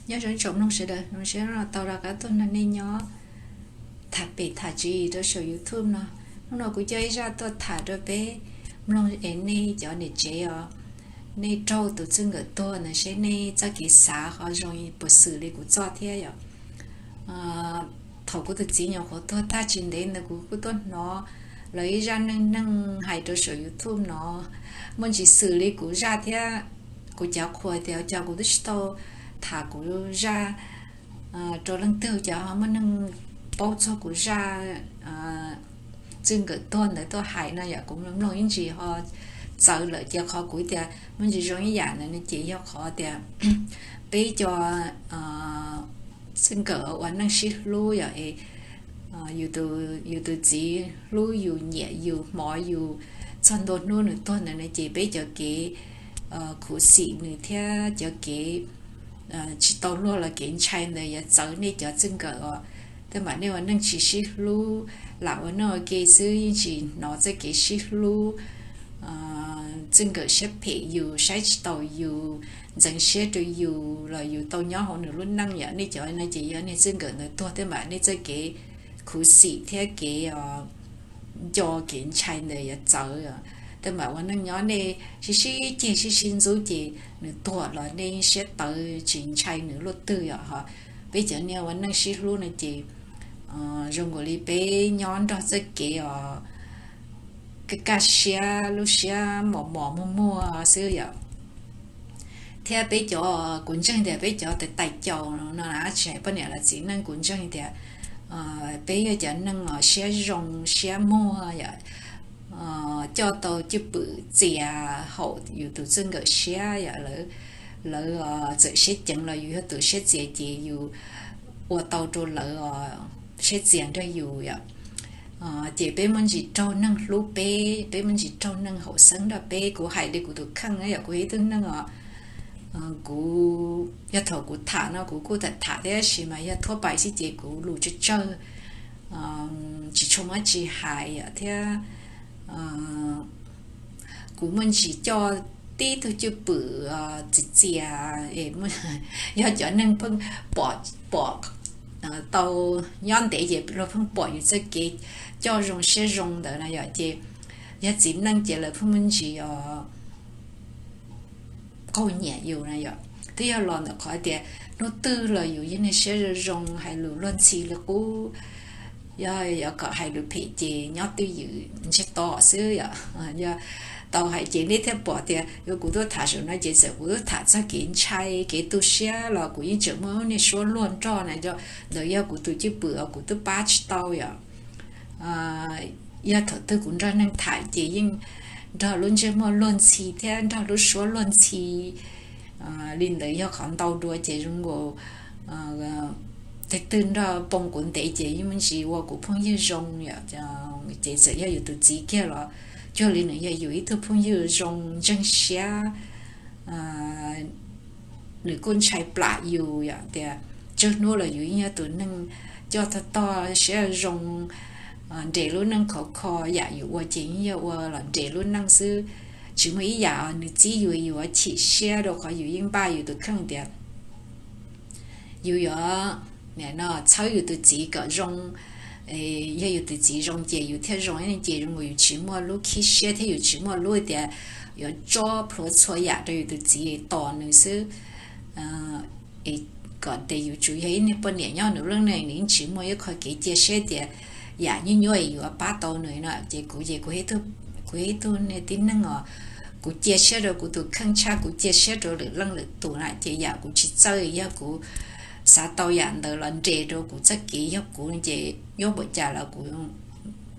Nyob zoo tsoom mloog sawv daws, zoo siab no tau rov qab tuaj nrog nej nyob tham pem tham tswv yim rau saum YouTube no. Hnub no kuv coj ib zaj tuaj tham rau peb mloog es nej cov niam tsev os, nej raug tus txij nkawm tuag ntawd seb nej txoj kev xav ho zoo puas xwm li kuv txoj thiab yom. Thaum kuv tus txiv nyuam qhuav tuag tag tsis ntev ntawd kuv kuj tuaj hnov lawv ib zaj neej neeg hais rau saum YouTube no, muaj ntsis xwm li kuv zaj thiab. Kuv cav qhuas tias cas kuv twb tsis tau tham kuv zaj rau leej twg, cas ho muaj neeg paub txog kuv zaj txij nkawm tuag ntawd tuaj hais no yom. Kuv mloog ib ntsis ho txawv lawm, ces qhov kuv tias muaj ntsis zoo ib yam ntawd no ces yog qhov tias peb cov txij nkawm ua neej sib hlub yom, yus tus txiv hlub yus, nyiam yus, hmov yus, txog ntua hnub nws tuag ntawd no ces peb cov kev khuv xim nws thiab cov kev tsis tau luag los kev ntshai ntawd yuav txawv nej cov txij nkawm os. Tej mam nej ua neej tsis sib hlub, lam ua neej ua ke xwb yeej tsis hnov txoj kev sib hlub. Txij nkawm siab phem yus, saib tsis taus yus, ntxeev siab rau yus los yus tau nyob hauv nws lub neej yom. Nej cov no ces yog nej txij nkawm ntawd tuag tej mam nej txoj kev khuv xim thiab kev nco kev ntshai ntawd yuav txawv. Tej mam ua neej nyob nej sib sib ceg sib sib ntxub ces nws tuag los nej siab tawv tsis ntshai nws luaj twg yom. Ho peb cov niag ua neej sib hlub no ces zoo nkaus li peb nyob nrog txoj kev os kaj kaj siab, lub siab mos mos muag muag xwb yom. Thiab peb cov, kuv ntseeg tias peb cov tais tais caus no na, tsis hais poj niam los txiv neej, kuv ntseeg tias peb yog cov neeg os siab zoo siab muag yom, coj tau cwj pwm txias haum yus tus txij nkawm siab yom. Lawv txawm siab ceev los yus yog tus siab txias ces yus ua tau rau lawv siab txias nrog yus yom. Ces peb muaj ntsis raug neeg hlub peb, peb muaj ntsis raug neeg haum xeeb nrog peb. Kuv hais li kuv tus kheej na yom, kuv yog ib tug neeg os, kuv, yog thaum kuv tham no kuv kuj tham tham thiab, tab sis mas yog thuab pais xwb ces kuv lus tsawg tsawg, tsis tshua muaj tsis hais yom. Thiab kuv muaj ntsis coj tib tug cwj pwm txias txias, yog cov neeg pheej pom, pom tau nyob ntev ces luag pheej pom yus txoj kev coj zoo siab zoo ntawd na yom. Ces yog txiv neej ces lawv pheej muaj ntsis os qaug nyiam yus na yom. Twb yog los ntawm qhov tias hnub twg los yus yeej niag siab zoo zoo, hais lus luag ntxhi li qub. Yog yuav kom hais lus phem ces nyob twj ywm ntsiag to xwb yom. Yog tau hais ces nej thiaj pom tias yog kuv tuaj tham saum no ces txawm kuv tuaj tham txog kev ntshai kev tu siab los kuv yeej tseem muaj niag suab luag nrog na, ntawd yog kuv tus cwj pwm os, kuv twb pab tsis tau yom. Yog thaum twg kuv nrog neeg tham ces yeej nrog lub ntsej muag luag ntxhi thiab nrog lub suab luag ntxhi. Li ntawd yog qhov ntau dua ces zoo nkaus teg twg nrog poob kuv ntev ces yeej muaj ntsis ua kuv phooj ywg zoo yom. Ces txawm yog yus tus txiv kiag los cuag li nws yog yus ib tug phooj ywg zoo ntseeg siab. Nws kuj ntshai plam yus yom, tias tsawg hnub los yus yeej yog tus neeg coj tog tog siab zoo, nres lub neej khov kho, yam yus ua ces yeej yog ua los nres lub neej xwb. Tsis muaj ib yam nws txib yus yuav chim siab rau qhov yus yeej npaj yus tus kheej tias yus yuav txhawb yus tus txiv kom zoo. Yog yus tus txiv zoo ces yus thiaj zoo, ces zoo nkaus yus tsis muaj lub khib siab thiab yus tsis muaj lub tias yuav tso plhuav txhua yam rau yus tus txiv tos nws xwb. Kom tias yus tsuas yog ib niag poj niam nyob nws lub neej, nws yeej tsis muaj ib qho kev cia siab tias yam nyuaj nyuaj yuav pab tau nws no. Ces kuv ces kuv yog ib tug niag tib neeg os, kuv cia siab rau kuv tus kheej tshaj kuv cia siab rau lwm leej lwm tus na. Ces yam kuv tsis txawj, yog kuv xav tau yam ntawd los nres rau kuv txoj kev yog kuv ces yuav npaum cas los kuv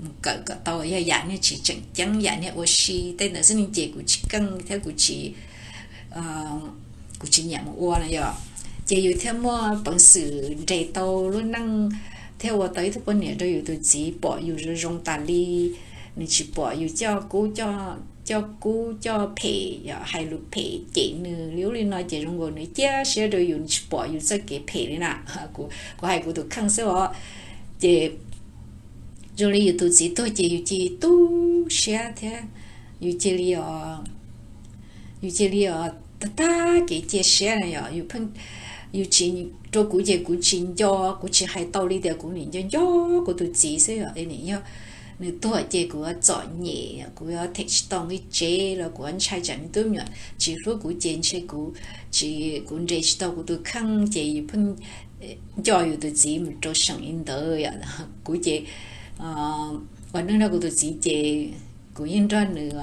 mus kawm kom tau. Yog yam niag tsis tseem ceeb, yam niag ua si tej ntawd xwb ne ces kuv tsis keej thiab kuv tsis, kuv tsis nyiam mus ua na yom. Ces yus thiaj muaj peev xwm nres tau lub neej thiab ua tau ib tug poj niam rau yus tus txiv pom yus zoo zoo tas li. Nws tsis pom yus coj kub, coj kub coj phem, hais lus phem cem nws li ub li no ces zoo nkaus nws cia siab rau yus, nws tsis pom yus txoj kev phem li na. Kuv hais kuv tus kheej xwb os. Ces zoo li yus tus txiv tuag ces yus cia li tu siab thiab yus cia li, yus cia li tag tag kev cia siab na yom. Yus pheej yus tsis, rau kuv ces kuv tsis nco, kuv tsis hais tau li tias kuv nim nco nco kuv tus txiv xwb os. Nim yog nws tuag ces kuv yuav txom nyem, kuv yuav them tsis tau nqi tsev los kuv yuav ntshai tsam me tub me nyuam tsis hlub kuv ces ntshe kuv tsis, kuv nres tsis tau kuv tus kheej ces yus pheej nco yus tus txiv mus rau seem li ntawd yom. Kuv ces ua neej nrog kuv tus txiv ces kuv yeej nrog nws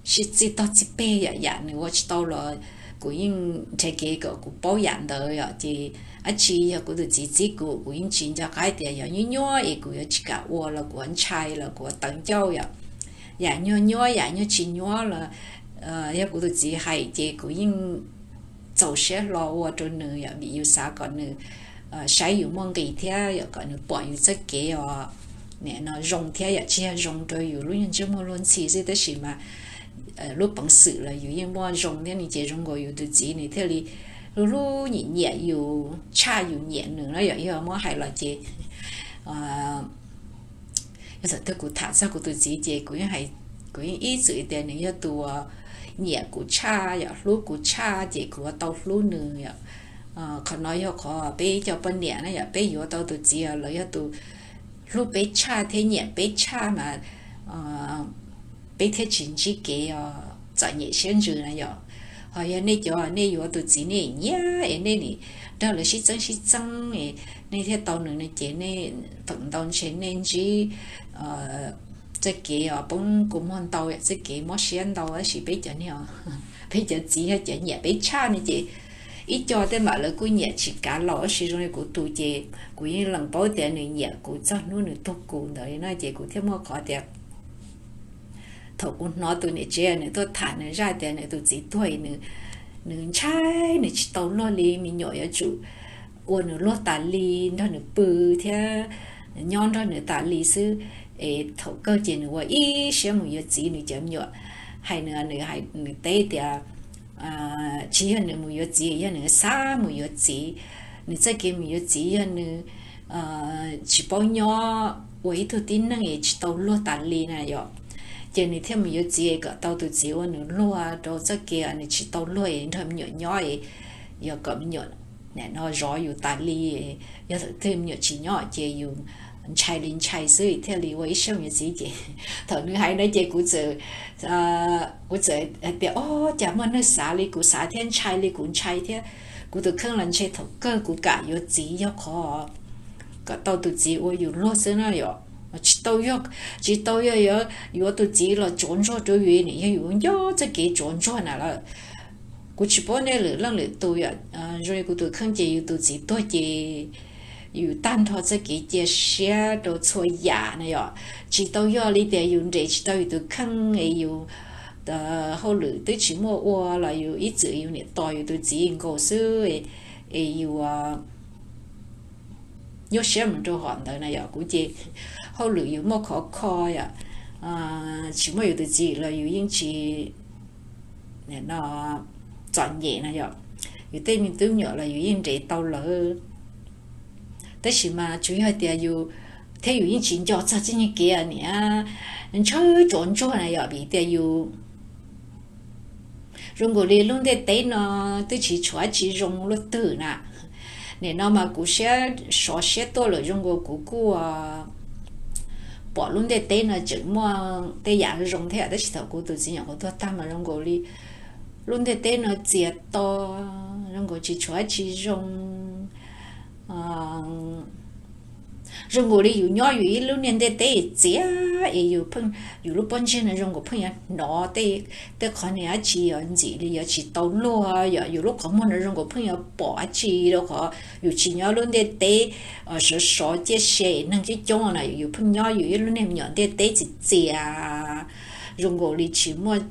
sib txij tog txij peg yom, yam nws ua tsis tau los kuv yeej nrhiav kev kom kuv paub yam ntawd yom. Ces dab tsi yog kuv tus txiv txib kuv, kuv yeej tsis nco qab tias yog nyuaj nyuaj es kuv yuav tsis kam ua los kuv yuav ntshai los kuv yuav tawv ncauj yom. Yam nyuag nyuaj yam nyuag tsis nyuaj los yog kuv tus txiv hais ces kuv yeej txaus siab hlo ua rau nws yom, vim yus xav kom nws saib yus muaj nqis thiab yom, kom nws pom yus txoj kev os, nim no zoo thiab yom, tsis yog zoo rau yus lub nyuag ntsej muag luag ntxhi xwb tab sis mas lub peev xwm los yus yeej muaj zoo thiab ne. Ces zoo nkaus yus tus txiv nws thiaj li hlub hlub nyiam nyiam yus tshaj yus nyiam nws na yom. Yog muab hais los ces yog thaum twg kuv tham txog kuv tus txiv ces kuv yeej, kuv yeej ib txwm tias nws yog tus nyiam kuv tshaj yom, hlub kuv tshaj ces kuv yuav tau hlub nws yom. Qhov no yog qhov peb cov poj niam na yom, peb yuav tau tus txiv los yog tus hlub peb tshaj thiab nyiam peb tshaj mas peb thiaj tsis ntsib kev txom nyem siab ntsws na yom. Ho yog nej cov nej yuav tus txiv nej nyiam es nej nim nrog lawv sib txeeb sib txeeb es nej thiaj tau nws no ces nej feem ntau ntshe nej ntsib txoj kev poob kua muag ntau yom, txoj kev mob siab ntau. Tab sis peb cov niag, peb cov txiv yog cov nyiam peb tshaj no ces ib co tej mam lawv kuj nyiam tsis kav los tab sis zoo li kuv tus ces kuv yeej lees paub tias nws nyiam kuv txog hnub nws tuag kuv ntawd li no ces kuv thiaj muaj qhov tias thaum kuv hnov tus niam tsev nws tuaj tham nws zaj tias nws tus txiv tuag, nws ntshai, nws tsis tau luag li, me nyuam yuav tsum ua nws luag tas li, nrog nws pw thiab nyob nrog nws tas li xwb. Es thaum kawg ces nws ua ib siab mus yuav txiv nws cov me nyuam. Hais nws, nws teb tias tsis yog nws mus yuav txiv, yog nws xav mus yuav txiv. Nws txoj kev mus yuav txiv yog nws tsis paub nyob ua ib tug tib neeg es tsis tau luag tas li na yom. Ces nws thiaj mus yuav txiv kom tau tus txiv ua nws luag rau txoj kev nws tsis tau luag es nrog me nyuam nyob es yog kom me nyuam nim no zov yus tas li. Yog thaum twg me nyuam tsis nyob ces yus ntshai li ntshai xwb thiaj li ua ib siab mus yuav txiv. Ces thaum nws hais no ces kuv txawm, kuv txawm hais tias o, cas muaj neeg xav li kuv xav thiab ntshai li kuv ntshai thiab. Kuv tus kheej los ntshe thaum kawg kuv kam yuav txiv yog qhov kom tau tus txiv ua yus luag xwb na yom. Tsis tau yog, tsis tau yog yuav tus txiv los tsuav ntsuag rau yus, nws yog yus nco txoj kev tsuav ntsuag na lawm. Kuv tsis paub nej lwm leej lwm tus yom, zoo li kuv tus kheej ces yus tus txiv tuag ces yus tag nrho txoj kev cia siab rau txhua yam na yom. Tsis tau yog li tias yus nres tsis tau yus tus kheej es yus hauj lwm twb tsis muaj ua los yus ib txwm yus niam tos yus tus txiv nkaus xwb es yus nyuaj siab mus rau hom ntawd na yom. Kuv ces hauj lwm yus muaj khov kho yom, tsis muaj yus tus txiv los yus yeej tsis txom nyem na yom. Yus tej me tub me nyuam los yus yeej nres tau lawv. Tab sis mas tsuas yog tias yus thiab yus yeej tsis nco txog txoj nyuag kev niam ntshaw tsuav ntsuag na yom, vim tias yus zoo nkaus li lub ntiaj teb no twb tsis tshuav dab tsi zoo luaj twg na. Nim no mas kuv siab sov siab tuaj lawm, zoo nkaus kuv kuj pom lub ntiaj teb no tseem muaj tej yam zoo thiab, tab sis thaum kuv tus txiv nyuam qhuav tuag tag mas zoo nkaus li lub ntiaj teb no txias to, zoo nkaus tsis tshuav dab tsi zoo. Zoo nkaus li yus nyob yus ib lub niag ntiaj teb txias es yus pheej, yus lub pob ntseg no zoo nkaus pheej yuav hnov tej qhov niag dab tsi yuav ntxim li yuav tsis tau luag yom. Yus lub qhov muag no zoo nkaus pheej yuav pom dab tsi rau qhov yus tsis nyob lub ntiaj teb sov sov ciaj sia neeg coob coob na, yus pheej nyob yus ib lub niag me nyuam ntiaj teb txias txias, zoo nkaus li tsis muaj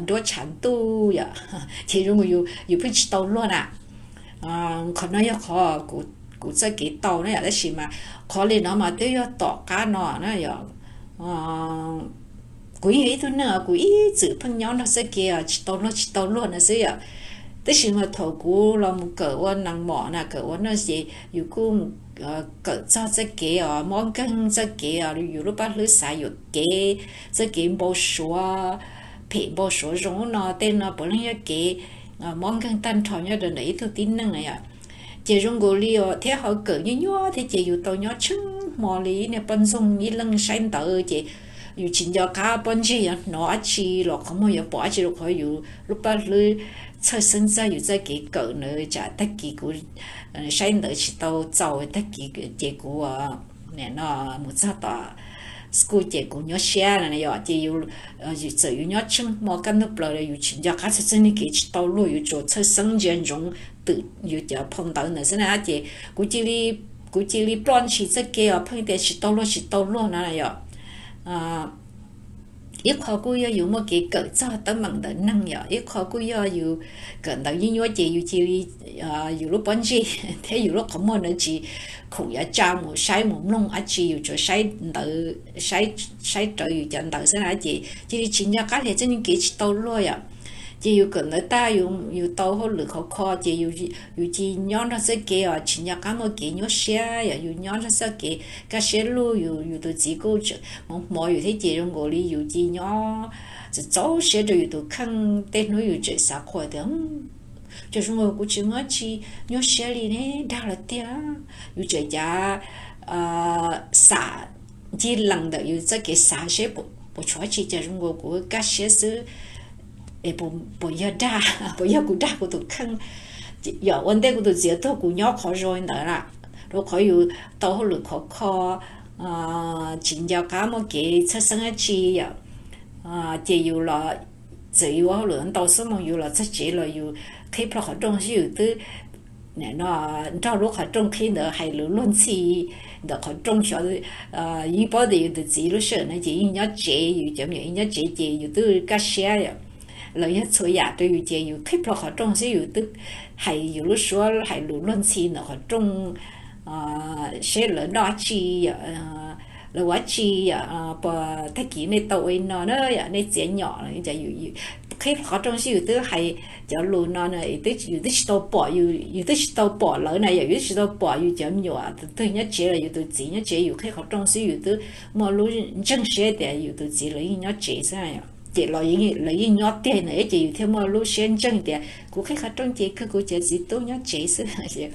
nruab tshav ntuj yom, ces zoo nkaus yus pheej tsis tau luag na. Qhov no yog qhov kuv txoj kev tau na yom, tab sis mas qhov li no mas twb yog tom qab no na yom. Kuv yeej yog ib tug neeg kuv ib txwm pheej nyob nrog txoj kev tsis tau luag tsis tau luag no xwb yom. Tab sis mas thaum kuv los mus kawm ua nees mom na, kawm ua no ces yus kuj mus kawm txog txoj kev os mob nkeeg, txoj kev os yus lub paj hlwb xav yuam kev, txoj kev npau suav phem npau suav zoo ub no tej no puav leej yog kev mob nkeeg tag nrho nyob rau ntawm ib tug tib neeg na yom. Ces zoo nkaus li os thiab ho kawm nyuaj nyuaj thiab ces yus tau nyob tsheej hmo li ib niag poj ntxoog ib leeg saib ntawv ces yus tsis nco qab pob ntseg yuav hnov dab tsi los qhov muag yuav pom dab tsi rau qhov yus lub plab hlwb txhawj xeeb txog yus txoj kev kawm ntawd tsam tag kis kuv saib ntawv tsis tau txaus tag kis ces kuv nim no mus txog tom school ces kuv nyuaj siab na yom. Ces txawm yus nyob tsheej hmo kaj ntug plaws los yus tsis nco qab txog txoj niag kev tsis tau luag, yus tsuas txhawj xeeb ntsia ntsoov twm yus cov phau ntawv ntawd xwb na. Ces kuv cia li ploj ntshis txoj kev os pheej tias tsis tau luag tsis tau luag na yom. Ib qho kuj yog yus muaj kev kawm txog teeb meem ntawm neeg yom, ib qho kuj yog yus kawm ntawv nyuaj nyuaj ces yus cia li yus lub pob ntseg thiab yus lub qhov muag ntawd tsis khoom yuav tsa mus saib mus mloog dab tsi, yus tsuas saib ntawv, saib rawv yus cov ntawv xwb na ces cia li tsis nco qab hlo txoj niag kev tsis tau luag yom. Ces yus kawm ntawv tag yus tau hauj lwm khov kho ces yus cia li nyob nrog txoj kev os tsis nco qab muaj kev nyuaj siab yom, yus nyob nrog txoj kev kaj siab lug, yus tus txiv kuj hmoov hmov yus thiab ces zoo nkaus li yus cia li nyob txaus txaus siab rau yus tus kheej. Tej hnub yus tseem xav qhuas tias cas zoo nkaus kuv tsis muaj dab tsi nyuaj siab li ne, dag los tiag. Yus tseem cav xav ncig lees ntawm yus txoj kev xav seb puas tshuav dab tsi cas zoo nkaus kuv kaj siab xwb. Puas yog dag, puas yog kuv dag kuv tus kheej? Yog ua ntej kuv tus txiv tuag kuv nyob qhov zoo ntawd na, rau qhov yus tau hauj lwm khov kho, tsis nco qab muaj kev txhawj xeeb dab tsi yom. Ces yus los txawm yus ua hauj lwm ntau xuab moos yus los txog tsev los yus qhib plho qhov rooj xwb yus twb nrog lub qhov rooj qhib ntawd hais lus luag ntxhi ntawm qhov rooj xyov. Yeej paub tias yus tus txiv lub sij hawm no ces yeej nyob tsev, yus cov me nyuam yeej nyob tsev ces yus twb kaj siab yom. Lawv yog txhua yam rau yus ces yus qhib plho qhov rooj xwb yus twb hais yus lub suab hais lus luag ntxhi ntawm qhov rooj seb lawv noj dab tsi, lawv ua dab tsi, puas tag kis nej tau ua li no na yom, nej txiav nyom. Qhib qhov rooj xwb yus twb hais cov lus no, yus twb tsis tau pom, yus twb tsis tau pom lawv na yom, yus twb tsis tau pom yus cov me nyuam tus twg nyob tsev los yus tus txiv nyob tsev, yus qhib qhov rooj xwb yus twb muaj lub ntseeg siab tias yus tus txiv lawv yeej nyob tsev xwb. Ces los lawv yeej nyob tiag ntawd ces yus thiaj muaj lub siab ntseeg tias kuv qhib qhov rooj ces kawg kuv cov txiv tub nyob tsev xwb.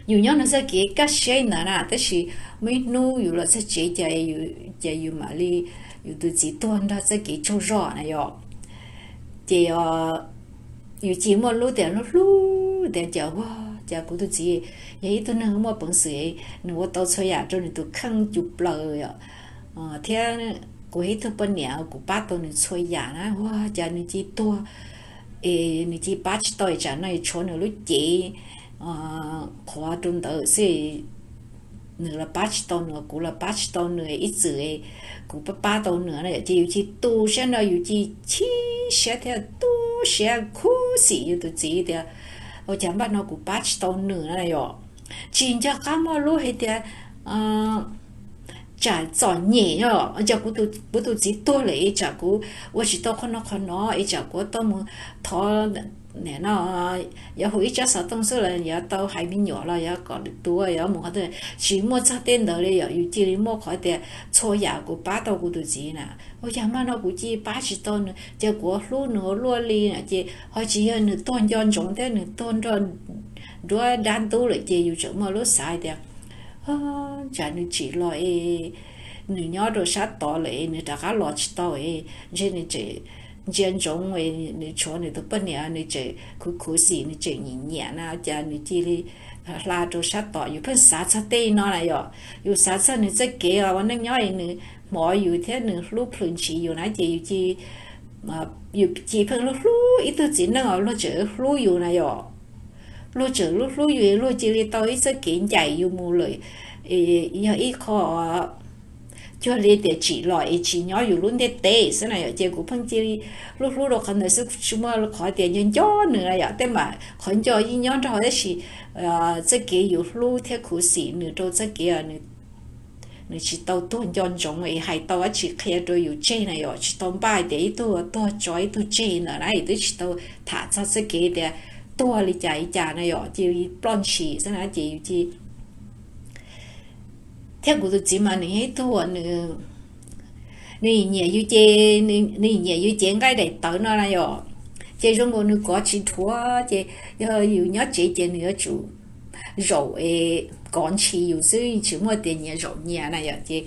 Yus nyob nrog txoj kev kaj siab ntawd na, tab sis muaj ib hnub yus los txog tsev ces yus mam li, yus tus txiv tuag nrog txoj kev tsaug zog na yom. Ces yus cia li muaj lub tias hlub hlub tias cas ua cas kuv tus txiv yog ib tug neeg muaj peev xwm, nws ua tau txhua yam rau nws tus kheej cus plaws thiab kuv yog ib tug poj niam kuv pab tau nws txhua yam na, ua cas nws cia li tuag es nws cia li pab tsis tau, tsam no tshuav nws lub cev qhuav rau ntawd xwb. Nws los pab tsis tau nws, kuv los pab tsis tau nws, ib txwm kuv pab pab tau nws na yom. Ces yus cia li tu siab no, yus cia li chim siab thiab tu siab khuv xim yus tus txiv tias ua cas npaj no kuv pab tsis tau nws na yom. Tsis nco qab muaj lub hais tias tsam txom nyem os, cas kuv tus txiv tuag lawm es tsam kuv ua tsis tau qhov no qhov no es tsam kuv tau mus thov, no, yuav hu ib tsab xov tooj xwb los yuav tau hais me nyuam los yuav kom lwm tus yuav mus qhov twg, tsis muaj txog tej ntawd li yom. Yus cia li muaj qhov tias txhua yam kuv pab tau kuv tus txiv na, ua cas npaj no kuv cia li pab tsis tau nws, ces kuv hlub nws ua luaj li na, ces ho tsis yog nws tuag nco ntsoov thiab nws tuag nrog nruab dab ntub lawm ces yus tseem muaj lub xav tias tsam nws tsim los es nws nyob rau sab tod lawm es nws rov qab los tsis tau es ntshe nws tseem ntsia ntsoov nws tshuav nws tus poj niam, nws tseem khuv khuv xim, nws tseem nyiam nyiam na, cas nws cia li hla rau sab tod. Yus pheej xav txog tej no na yom, yus xav txog nws txoj kev ua neej nyob es nws hmov yus thiab nws hlub plhws ntshis yus na, ces yus cia li pheej hlub hlub ib tug txiv neej os, luag tseem hlub yus na yom. Luag tseem hlub hlub yus, luag cia li tau ib txoj kev ncaim yus mus lawm, yog ib qho cuag li tias tsim los es tsis nyob yus lub ntiaj teb xwb na yom. Ces kuv pheej cia li hlub hlub rau qhov ntawd xwb, tsis muaj qhov tias nco nco nws na yom, tej mam qhov nco yeej nyob nrog tab sis txoj kev yus hlub thiab khuv xim nws rau txoj kev nws tsis tau tuag nco ntsoov es hais tau dab tsi qhia rau yus tseg na yom, tsis tau npaj tias ib tug tuag tso ib tug tseg ntawm na, yus twb tsis tau tham txog txoj kev tias tuag li cas li cas na yom, cia li ploj ntshis xwb na ces yus cia thiab kuv tus txiv mas nws yog ib tug nws nyiam yus ces, nws nyiam yus ces nqaij daim tawv no na yom. Ces zoo nkaus nws kov tsis dhuav ces yog yus nyob tsev ces nws yuav tsum zaum es kov ntshis yus xwb, tsis muaj tias nyias zaum nyias na yom. Ces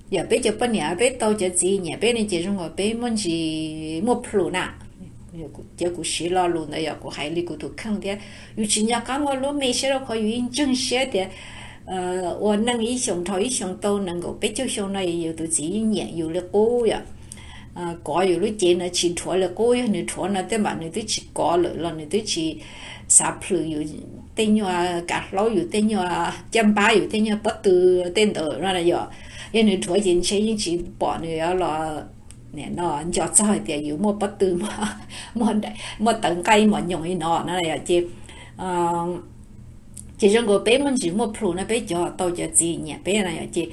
yog peb cov poj niam peb tau cov txiv nyiam peb ne ces zoo nkaus peb muaj ntsis muaj plhus na. Ces kuv siv lo lus ntawd yog kuv hais li kuv tus kheej thiab. Yus tsis nco qab muaj lub me siab rau qhov yus yeej ntseeg siab tias ua neej ib xyoos dhau ib xyoos tau nees nkaum peb caug xyoo no yus tus txiv yeej nyiam yus li qub yom. Kov yus lub cev no tsis dhuav li qub, yog nws dhuav no tej npam nws twb tsis kov lawm los nws twb tsis xav plhws yus tej nyuag kav hlaub, yus tej nyuag caj npab, yus tej nyuag pob tw tej ntawd no yom. Yog nws dhuav ces ntshe yeej tsis pom nws los nco txog hais tias yus muaj pob tw, muaj tawv nqaij mos nyoos li no no yom. Ces ces zoo nkaus peb muaj ntsis muaj plhus no, peb cov tau cov txiv nyiam peb na yom. Ces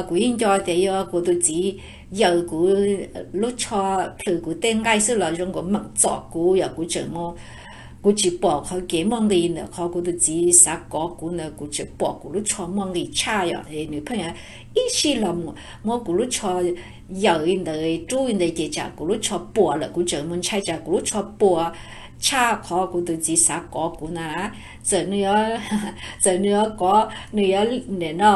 kuv yeej nco tias yog kuv tus txiv yaws kuv lub tsho, plhws kuv tej nqaij xwb los zoo nkaus meem txom kuv yom. Kuv tseem, kuv tsis pom qhov kev muaj nqis ntawm qhov kuv tus txiv xav kov kuv ntawd, kuv tseem pom kuv lub tsho muaj nqis tshaj yom. Nws pheej ib sij los muab kuv lub tsho yaws li ntawd, rub li ntawd ces tsam kuv lub tsho puas lawm, kuv tseem mus ntshai tsam kuv lub tsho puas tshaj qhov kuv tus txiv xav kov kuv na. Txawm nws, txawm nws yuav kov, nws yuav nim no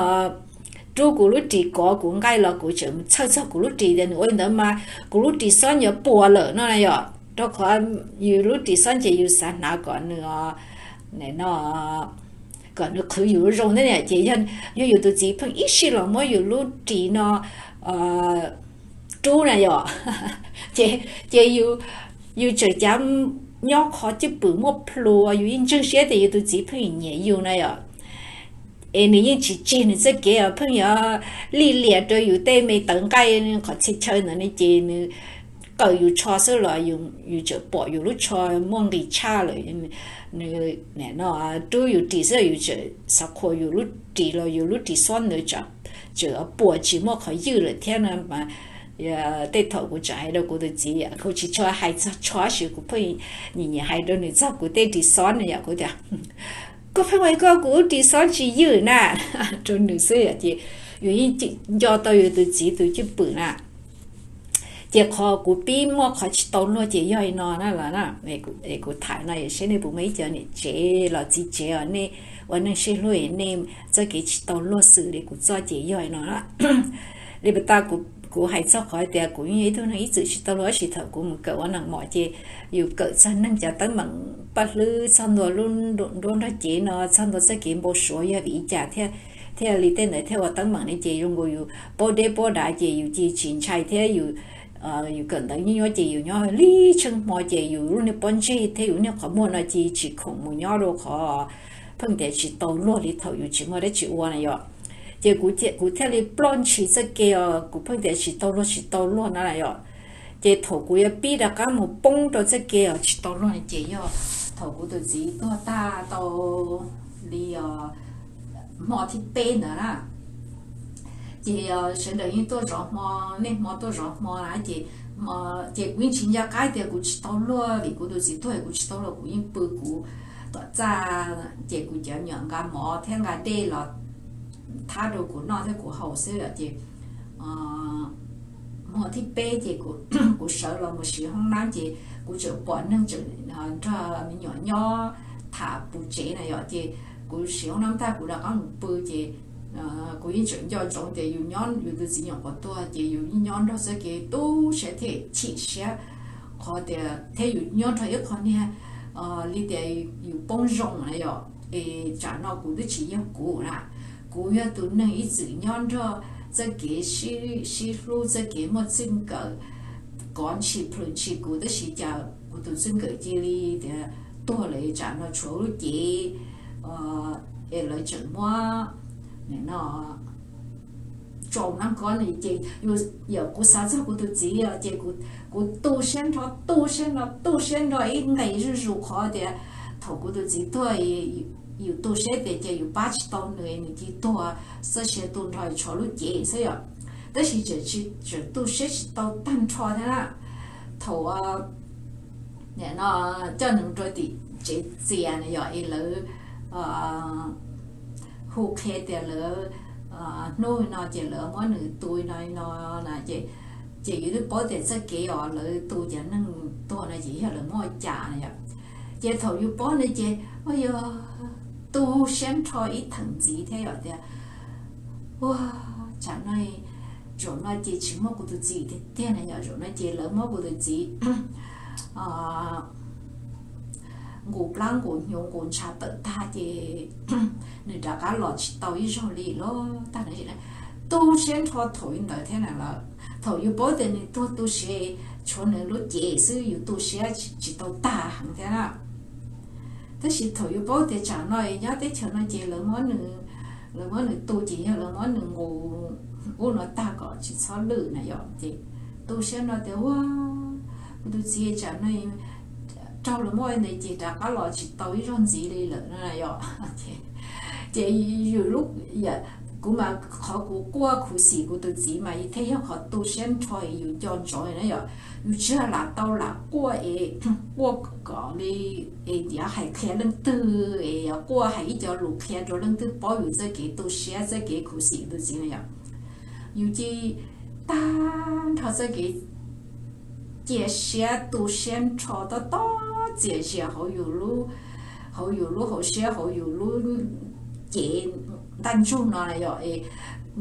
rub kuv lub ris kov kuv nqaij los kuv tseem txhawj txog kuv lub ris tias nws ua li ntawd mas kuv lub ris xob yuav puas lawm no yom. Rau qhov yus lub ris xob ces yus xav hnav kom nws, no, kom nws qhwv yus zoo thiab ces yog yus tus txiv pheej ib sij los muab yus lub ris no rub na yom. Ces, ces yus tseem cav nyob qhov cwj pwm muaj plhus, yus yeej ntseeg siab tias yus tus txiv pheej nyiam yus na yom. Es nws yeej tsis tseg nws txoj kev os, pheej yuav lij lias rau yus tej me tawv nqaij qhov txhia chaw ntawd ne ces nws qawm yus tsho xwb los yus tseem pom yus lub tsho muaj nqis tshaj lawm. Nws no rub yus ris xwb yus tseem xav qhuas yus lub ris los yus lub ris xob ntawd tseem puas tsis muaj qhov ywj lawm thiab no. Tej thaum kuv tseem hais rau kuv tus txiv, kuv tsis tshua hais txog tsho tab sis kuv pheej nyiam nyiam hais rau nws txog kuv tej ris xob no yom. Kuv tias, koj pheej ua koj kuv lub ris xob tsis ywj na, rau nws xwb yom. Ces yus yeej nco tau yus tus txiv tus cwj pwm na. Ces qhov kuv pib muaj qhov tsis tau luag ces yog li no na los, kuv tham no seb nej puas muaj ib cov niam tsev los txiv tsev os, nej ua neej sib hlub nej txoj kev tsis tau luag xws li kuv txoj ces yog li no na. Li pas tas kuv hais txog qhov tias kuv yeej yog ib tug neeg ib txwm tsis tau luag tab sis thaum kuv mus kawm ua neeg mom ces yus kawm txog neeg cov teeb meem paj hlwb txog ntua lub nruab nrog cev no txog ntua txoj kev npau suav yog vim li cas thiaj, thiaj li tej ntawd thiaj ua teeb meem ne ces zoo nkaus yus paub deb paub dav ces yus cia tsis ntshai thiab yus, yus kawm ntawv nyuaj nyuaj ces yus nyob li tsheej hmo ces yus lub niag pob ntseg thiab yus niag qhov muag no cia tsis khoom mus nyob rau qhov pheej tias tsis tau luag li thaum yus tsis muaj dab tsi ua na yom. Ces kuv thiaj li ploj ntshis txoj kev os, kuv pheej tias tsis tau luag tsis tau luag na yom. Ces thaum kuv yuav pib rov qab mus poob rau txoj kev os tsis tau luag no ces yog thaum kuv tus txiv tuag tag tau li os hmo thib peb ntawd na. Ces sawv daws yeej tuaj zov hmo, niaj hmo tuaj zov hmo na ces, ces kuv yeej tsis nco qab tias kuv tsis tau luag vim kuv tus txiv tuag kuv tsis tau luag, kuv yeej pw kuv tom txaj ces kuv cov me nyuam nqa mov thiab nqa dej los thab rau kuv noj thiab kuv haus xwb ces hmo thib peb ces kuv sawv los mus siv hoob nab ces kuv tseem pom neeg tseem nrog me nyuam nyob tham pus tsev na yom. Ces kuv siv hoob nab tag kuv rov qab mus pw ces kuv yeej tseem nco ntsoov tias yus nyob yus tus txiv nyuam qhuav tuag ces yus yeej nyob nrog txoj kev tu siab thiab chim siab qhov tias thiab yus nyob nrog ib qho niag li tias yus poob zoo na yom. Es tsam no kuv twb tsis yog kuv na, kuv yog tus neeg ib txwm nyob nrog txoj kev sib hlub txoj kev muaj txij nkawm, kov ntshis plhws ntshis kuv tab sis cas kuv tus txij nkawm cia li tias tuag lawm tsam no tshuav lub cev es lawv tseem muab no tsau nab nkob no ces yog kuv xav txog kuv tus txiv os ces kuv tu siab nrho tu siab nrho tu siab nrho ib nqes zuj zus qhov tias thaum kuv tus txiv tuag yus tu siab tias ces yus pab tsis tau nws, nws cia tuag txoj sia tu nrho tshuav lub cev xwb yom. Tab sis tseem tu siab tsis tau tag nrho thiab na. Thaum no coj nws rau tim tsev txias na yom es lawv hu qhia tias lawv hnub no ces lawv muab nws tu no no na ces Ces yus twb paub tias txoj kev uas lawv tu cov neeg tuag no ces yog lawv muab ua cas na yom. Ces thaum yus paub no ces yog tu siab nrho ib theem ntxiv thiab yom tias, ua, tsam no, zaum no ces tsis muaj kuv tus txiv tiag tiag na yom, zaum no ces lawv muab kuv tus txiv nqus plab nqus hnyuv nqus ntshav tawm tag ces nws rov qab los tsis tau ib zaug li los tag na. Tu siab nrho thaum ntawd thiab na lawm. Thaum yus paub tias nws tuag tu siav, tshuav nws lub cev xwb yus tu siab tsis tau tag heev thiab na. Tab sis thaum yus paub tias tsam no nyob teb chaws no ces lawv muab nws, lawv muab nws tu ces yog lawv muab nws nqus ub no tag kom tsis txhob lwj na yom, ces tu siab no tias ua, kuv tus txiv tsam no raug lawv muab ntawd ces rov qab los tsis tau ib zaug ntxiv li lawm no yom. Ces yus lub, kuv mas qhov kuv quaj khuv xim kuv tus txiv mas thiaj yog qhov tu siab nrho yus nco ntsoov na yom. Yus tsis lam tau lam quaj es quaj kom li es yuav hais qhia leej twg es quaj hais ib co lus qhia rau leej twg paub yus txoj kev tu siab txoj kev khuv xim tus txiv na yom. Yus cia tag nrho txoj kev cia siab tu siab nrho tob tob txias zias hauv yus lub, hauv yus lub hauv siab hauv yus lub cev ntaj ntsug no na yom, es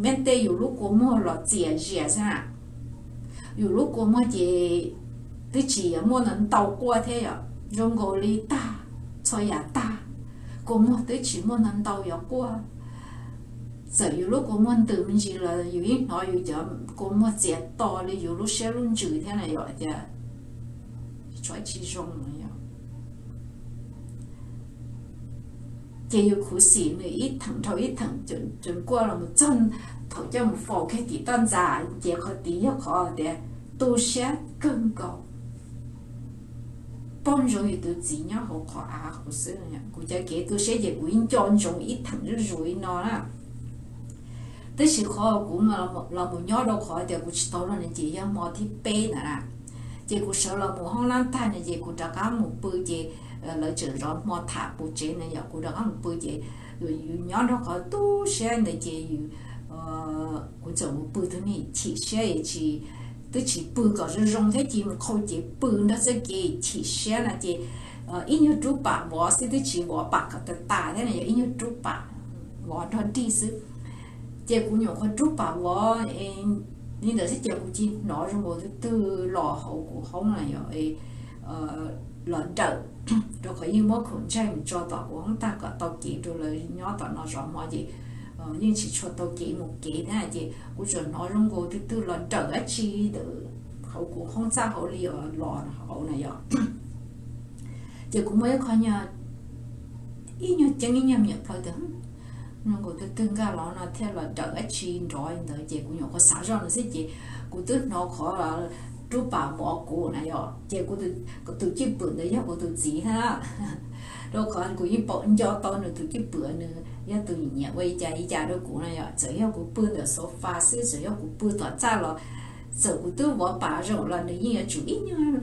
meb tej yus lub kua muag los txias zias xwb na. Yus lub kua muag ces twb tsis muaj ntau ntau quaj thiab yom, zoo nkaus li tag, txhua yam tag, kua muag twb tsis muaj ntau ntau yuav quaj. Txawm yus lub kua muag ntws me ntsis los yus yeej hnov yus cov kua muag txias to li yus lub siab lub ntsws thiab na yom, tias tsis zoo no yom. Ces yus khuv xim nws ib theem dhau ib theem, ces kuaj los txog thaum coj mus faus kiag tim toj ntxas ces qhov tid yog qhov tias tu siab kawg nkaus, poob ntsoov yus tus txiv nyob hauv qhov av hauv xwb. Kuv cov kev tu siab ces kuv yeej nco ntsoov ib theem zuj zus li no na. Tab sis qhov kuv los mus nyob rau qhov tias kuv tsis tau luag no ces yog hmo thib peb ntawd na. Ces kuv sawv los mus hoob nab tag no ces kuv rov qab mus pw ces lawv tseem zov hmo tham puv tsev na yom, kuv rov qab mus pw ces yus nyob nrog qhov tu siab ntawd ces yus, kuv txawm mus pw tus nig chim siab es tsis, twb tsis pw kom zoo zoo thiab cia mus qhau cev pw nrog txoj kev chim siab no ces ib nyuag rub pam vov xwb twb tsis vov pam kom tas tas thiab no yog ib nyuag rub pam vov nrog dig xwb. Ces kuv nyuam qhuav rub pam vov li ntawd xwb ces kuv cia hnov zoo nkaus twg twg los hauv kuv hoob na yom, los nrawm, rau qhov yeej muab khoom ntsaig mus tso tom kuv hoob tag kom tau kev rau lawv nyob tom no zov hmo ces yeej tsis tshua tau kev mus kev thiab ces kuv tsuas hnov zoo nkaus twg twg los nrawm dab tsi ntawm hauv kuv hoob txaj hauv li los hauv na yom. Ces kuv muaj ib qho nyuag, ib nyuag ceeb ib nyuag me nyuam plaws tias zoo nkaus twg twg nkag los no thiaj los nrawm dab tsi nrov li ntawd ces kuv nyuam qhuav xav zoj no xwb ces kuv twb hnov qhov rub pam vov kuv na yom, ces kuv tus cwj pwm ntawd yog kuv tus txiv thiab. Rau qhov kuv yeej paub nco tau nws tus cwj pwm, nws yog tus nyiam ua li cas li cas rau kuv na yom, txawm yog kuv pw ntawm sofa xwb, txawm yog kuv pw tom txaj los, txawm kuv twb vov pam zoo los nws yeej yuav tsum ib nyuag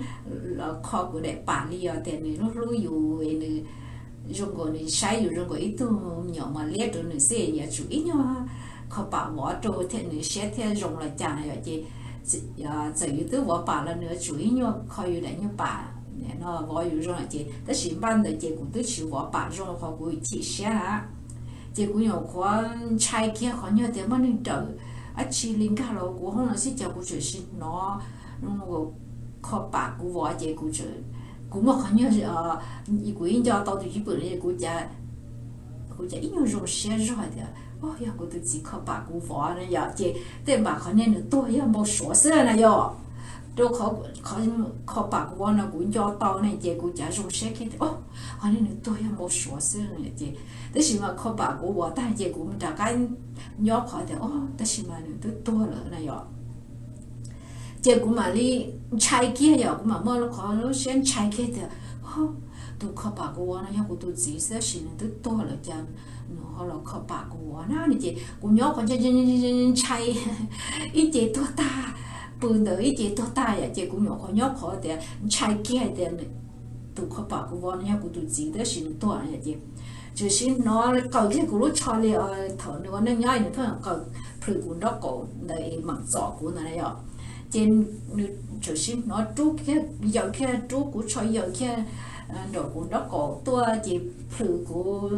los kho kuv daim pam li os, tias nws hlub hlub yus, nws zoo nkaus nws saib yus zoo nkaus ib tug me nyuam mos liab rau nws xwb, yuav tsum ib nyuag kho pam vov rau thiaj nws siab thiaj zoo los cas na yom. Ces txawm yus twb vov pam los nws yuav tsum ib nyuag kho yus daim nyuag pam no vov yus zoo lawm ces tab sis npaj ntawd ces kuv twb tsis vov pam zoo qhov kuv chim siab na. Ces kuv nyuam qhuav ntshai kiag qhov nyuag tias muaj neeg nrawm dab tsi li nkag los kuv hoob no xwb ces kuv tseem sib hnov kho pam kuv vov ces kuv, kuv muaj qhov nyuag, kuv ib nco tau tus cwj pwm no es kuv cas ib nyuag zoo siab zog tias, o, yog kuv tus txiv kho pam kuv vov na yom, ces tej npam qhov niag nws tuag yog npau suav xwb na yom. Rau qhov kho pam kuv vov no kuv nco tau ne ces kuv cas zoo siab kiag tias, o, qhov niag nws tuag yog npau suav xwb ces, tab sis mas kho pam kuv vov tag ces kuv rov qab nyob qhov tias, o, tab sis mas nws twb tuag lawm na yom. Ces kuv mam li ntshai kiag yom, kuv mam muaj qhov lub siab ntshai kiag tias, o, tus kho pam kuv vov no yog kuv tus txiv xwb tab sis nws twb tuag lawm cas nws ho los kho pam kuv vov na no ces kuv nyob qhov ntshai ib ce tuag tag, pw ntawd ib ce tuag tag yom, ces kuv nyuam qhuav nyob qhov tias ntshai kiag tias tus kho pam kuv vov no yog kuv tus txiv tab sis nws tuag ces tseem sib hnov qaws kiag kuv lub tsho li thaum nws ua neej nyob nws pheej qaws plhws kuv nraub qaum ntawd es mam txom kuv ntawd na yom. Ces nws txawm sib hnov rub kiag, yaws kiag, rub kuv tsho yaws kiag nraum kuv nraub qaum tuaj ces plhws kuv,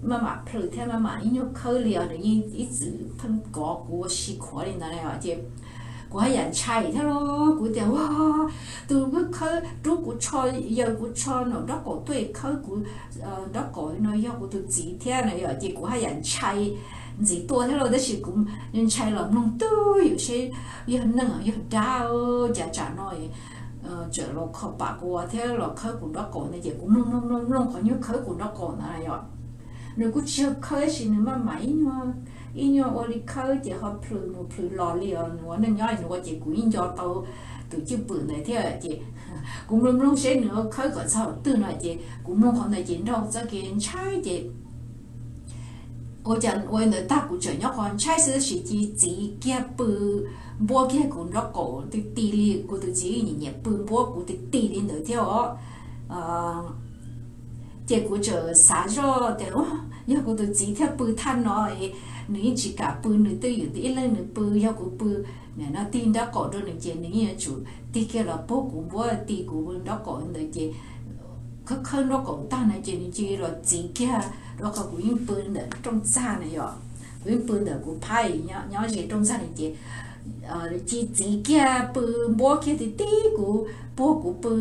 maj mam plhws thiab maj mam ib nyuag khawb li os, nws yeej ib txwm pheej kov kuv ua si khuav li ntawd os. Ces kuv haj yam ntshai thiab los kuv tias, ua, tus khawb rub kuv tsho, yaws kuv tsho nraum nraub qaum tuaj khawb kuv nraub qaum no yog kuv tus txiv thiab na yom. Ces kuv haj yam ntshai ntxiv tuaj thiab los tab sis kuv ntshai los mloog twj ywm seb yog neeg yog dab, cas tsam no tseem los kho pam kuv thiab los khawb kuv nraub qaum ntawd. Ces kuv mloog mloog mloog mloog qhov nyuag khawb kuv nraub qaum ntawd yom. Nws kuj tsis yog khawb tab sis nws maj mam ib nyuag, ib nyuag ua li khawb ces ho plhws mus plhws los li os. Nws ua neej nyob nws ua ces kuv yeej nco tau tus cwj pwm ntawd thiab. Ces kuv mloog mloog seb nws khawb kom txog qhov twg no ces kuv mloog qhov ntawd ces nrog txoj kev ntshai ces ua cas ua ntawd tag kuv tseem nyob qhov ntshai xwb tab sis cia li txiv kiag pw npuab kiag kuv nraub qaum ti ti li. Kuv tus txiv nyiam nyiam pw npuab kuv ti ti li ntawd thiab os. Ces kuv tseem xav zoj tias yog kuv tus txiv thiaj pw thaj no, nws yeej tsis kam pw, nws twj ywm ib leeg nws pw, yog kuv pw no tig nraub qaum rau nws ces nws yeej yuav tsum tig kiag los puag kuv npuab ti kuv nraub qaum ntawd ces khawb khawb nraub qaum tag na ces nws cia li los txiv kiag, rau qhov kuv yeej pw ntawm rooj txag na yom. Kuv yeej pw ntawm kuv phab nyob ze rooj txag na ces cia li txiv kiag pw npuab kiag ti ti kuv, puag kuv pw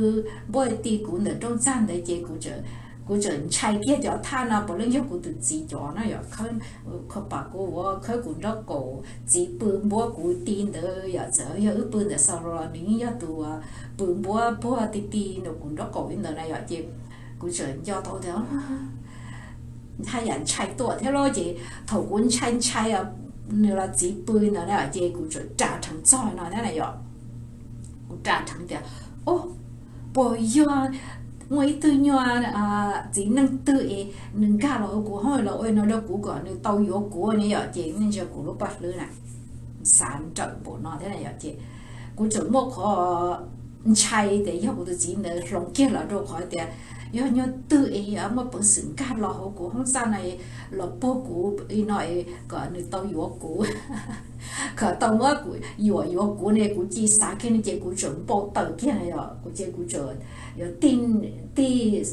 npuab ti kuv ntawm rooj txag ntawd ces kuv tseem ntshai kiag cov thaj no puav leej yog kuv tus txiv cov no yom. Khawb, kho pam kuv ua khawb kuv nraub qaum, txiv pw npuab kuv ti ntawd yom. Txawm yog wb pw ntawm xaus los nws yeej yog tus pw npuab puag ti ti nraum kuv nraub qaum li ntawd na yom. Ces kuv tseem nco tau tias haj yam ntshai tuaj thiab los ces thaum kuv ntshai ntshai nws los txiv pw ntawd na ces kuv tseem ras rheev txog no thiab na yom. Kuv ras rheev tias, o, puas yog muaj ib tug nyuag txiv neej twg es nws nkag los hauv kuv hoob los ua no rau kuv kom nws tau yuav kuv ne yom. Ces nej ntsia kuv lub paj hlwb na, xav nrawm npaum no thiab na yom. Ces kuv tseem muaj qhov ntshai tias yog kuv tus txiv ntawd hloov kiag los rau qhov tias yog nyuag twg es muaj peev xwm nkag los hauv kuv hoob txaj no los puag kuv li no kom nws tau yuav kuv, kom tau muab kuv yuam yuav kuv ne. Kuv cia li xav kiag no ces kuv tseem npau taws kiag na yom. Kuv ces kuv tseem yuav tig, tig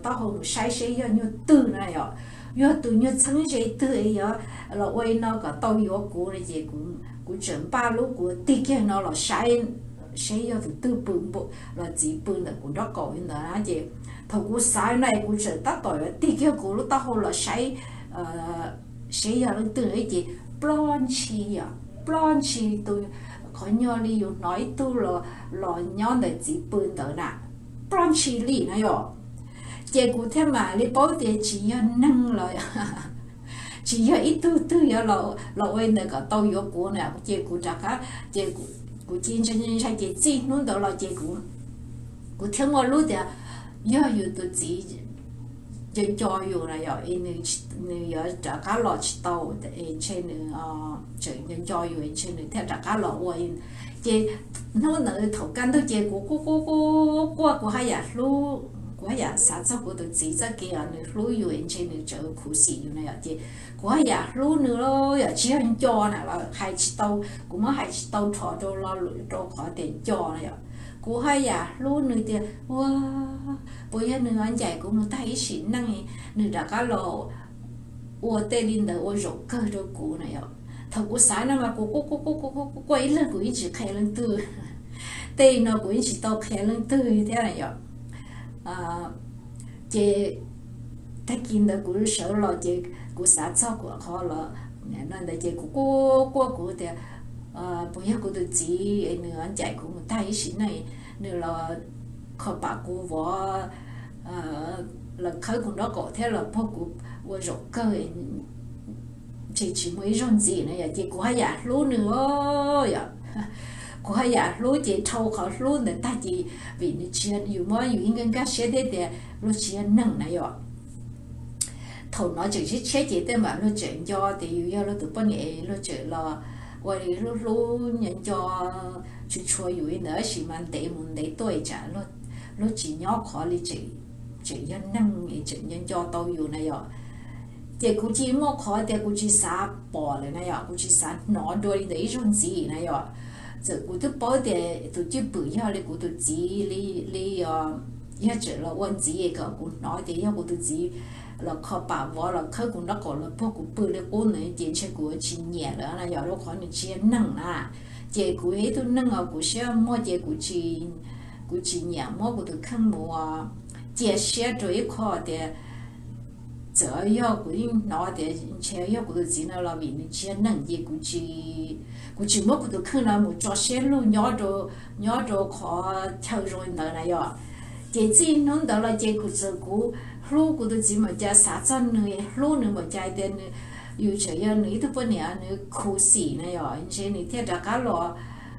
taub hau mus saib seb yog nyuag twg na yom, yog tus nyuag txheeb ze twg es yuav los ua li no kom tau yuav kuv no ces kuv tseem npaj lub kuv tig kiag no los saib seb yog tus twg pw, los txiv pw ntawm kuv nraub qaum li ntawd na. Ces thaum kuv xav no es kuv tseem tab tom yuav tig kiag kuv lub taub hau los saib seb yog leej twg ces ploj ntshis yom, ploj ntshis tus, qhov nyuag li yus hnov ib tug los, los nyob ntawm txiv pw ntawd na, ploj ntshis li na yom. Ces kuv thiaj mam li paub tias tsis yog neeg los, tsis yog ib tug twg yuav los ua li ntawd kom tau yuav kuv na. Ces kuv rov qab ces kuv cia li ntshai ntshai ces txij hnub ntawd los ces kuv thiaj muaj lub tias yog yus tus txiv nco nco yus na yom, nws yuav rov qab los tsis tau, ntshe nws tseem nco nco yus ntshe nws thiaj rov qab los ua. Ces hnub ntawd thaum kaj ntug ces kuv quaj quaj quaj quaj, kuv haj yam hlub, kuv haj yam xav txog kuv tus txiv txoj kev os, nws hlub yus ntshe nws tseem khuv xim yus na yom. Ces kuv haj yam hlub nws los yom, tsis yog nco na los hais tsis tau, kuv muab hais tsis tau rho rau lo lus rau qhov tias nco na yom. Kuv haj yam hlub nws tias ua, puas yog nws ncaim kuv mus tag ib sim neej, nws rov qab los ua tej li ntawd ua zaum kawg rau kuv na yom. Thaum kuv xav no mas kuv quaj quaj quaj quaj ib leeg kuv yeej tsis qhia leej twg, tej no kuv yeej tsis tau qhia leej twg thiab na yom. Ces tag kis ntawd kuv sawv los ces kuv xav txog kuv qhov los no ntawd ces kuv quaj quaj kuv tias puas yog kuv tus txiv nws ncaim kuv mus tag ib sim neej, nws los kho pam kuv vov, los khawb kuv nraub qaum thiab los puag kuv ua zaum kawg, ntshe tsis muaj ib zaug ntxiv na yom. Ces kuv haj yam hlub nws os yom, kuv haj yam hlub ces dhau qhov hlub ntawd tag ces vim nws tsis, yus muab yus ib nkag nkag siab thiab tias luag tsis yog neeg na yom. Thaum no tseem tshiab tshiab ces tej mam luag tseem nco tias yus yog luag tus poj niam, luag tseem los ua li hlub hlub nco nco, tshua tshua yus li ntawd, tab sis mas ntev mus ntev tuaj tsam luag tsis nyob qhov li, tseem yog neeg tseem nco nco tau yus na yom. Ces kuv cia li muaj qhov tias kuv tsis xav pom lawm na yom, kuv tsis xav hnov dua li ntawd ib zaug ntxiv na yom. Txawm kuv twb paub tias tus cwj pwm yog li kuv tus txiv li, li yog tseem los ua ntxiv kom kuv hnov tias yog kuv tus txiv los kho pam vov los khawb kuv nraub qaum los puag kuv pw li qub ntawd ces ntshe kuv tsis nyiam lawm no yog rau qhov nws tsis yog neeg na. Ces kuv yog ib tug neeg os kuv siab muag ces kuv tsis nyiam muab kuv tus kheej mus cia siab rau ib qho tias txawm yog kuv yeej hnov tias ntshe yog kuv tus txiv no los vim nws tsis yog neeg ces kuv tsis muab kuv tus kheej no mus tso siab lug nyob rau qhov chaw zoo li ntawd na yog. Ces txij hnub ntawd los ces kuv txawm kuv hlub kuv tus txiv npaum cas, xav txog nws hlub nws npaum cas tias nws, yus tseem yog nws ib tug poj niam nws khuv xim na yog ntshe nws thiaj rov qab los.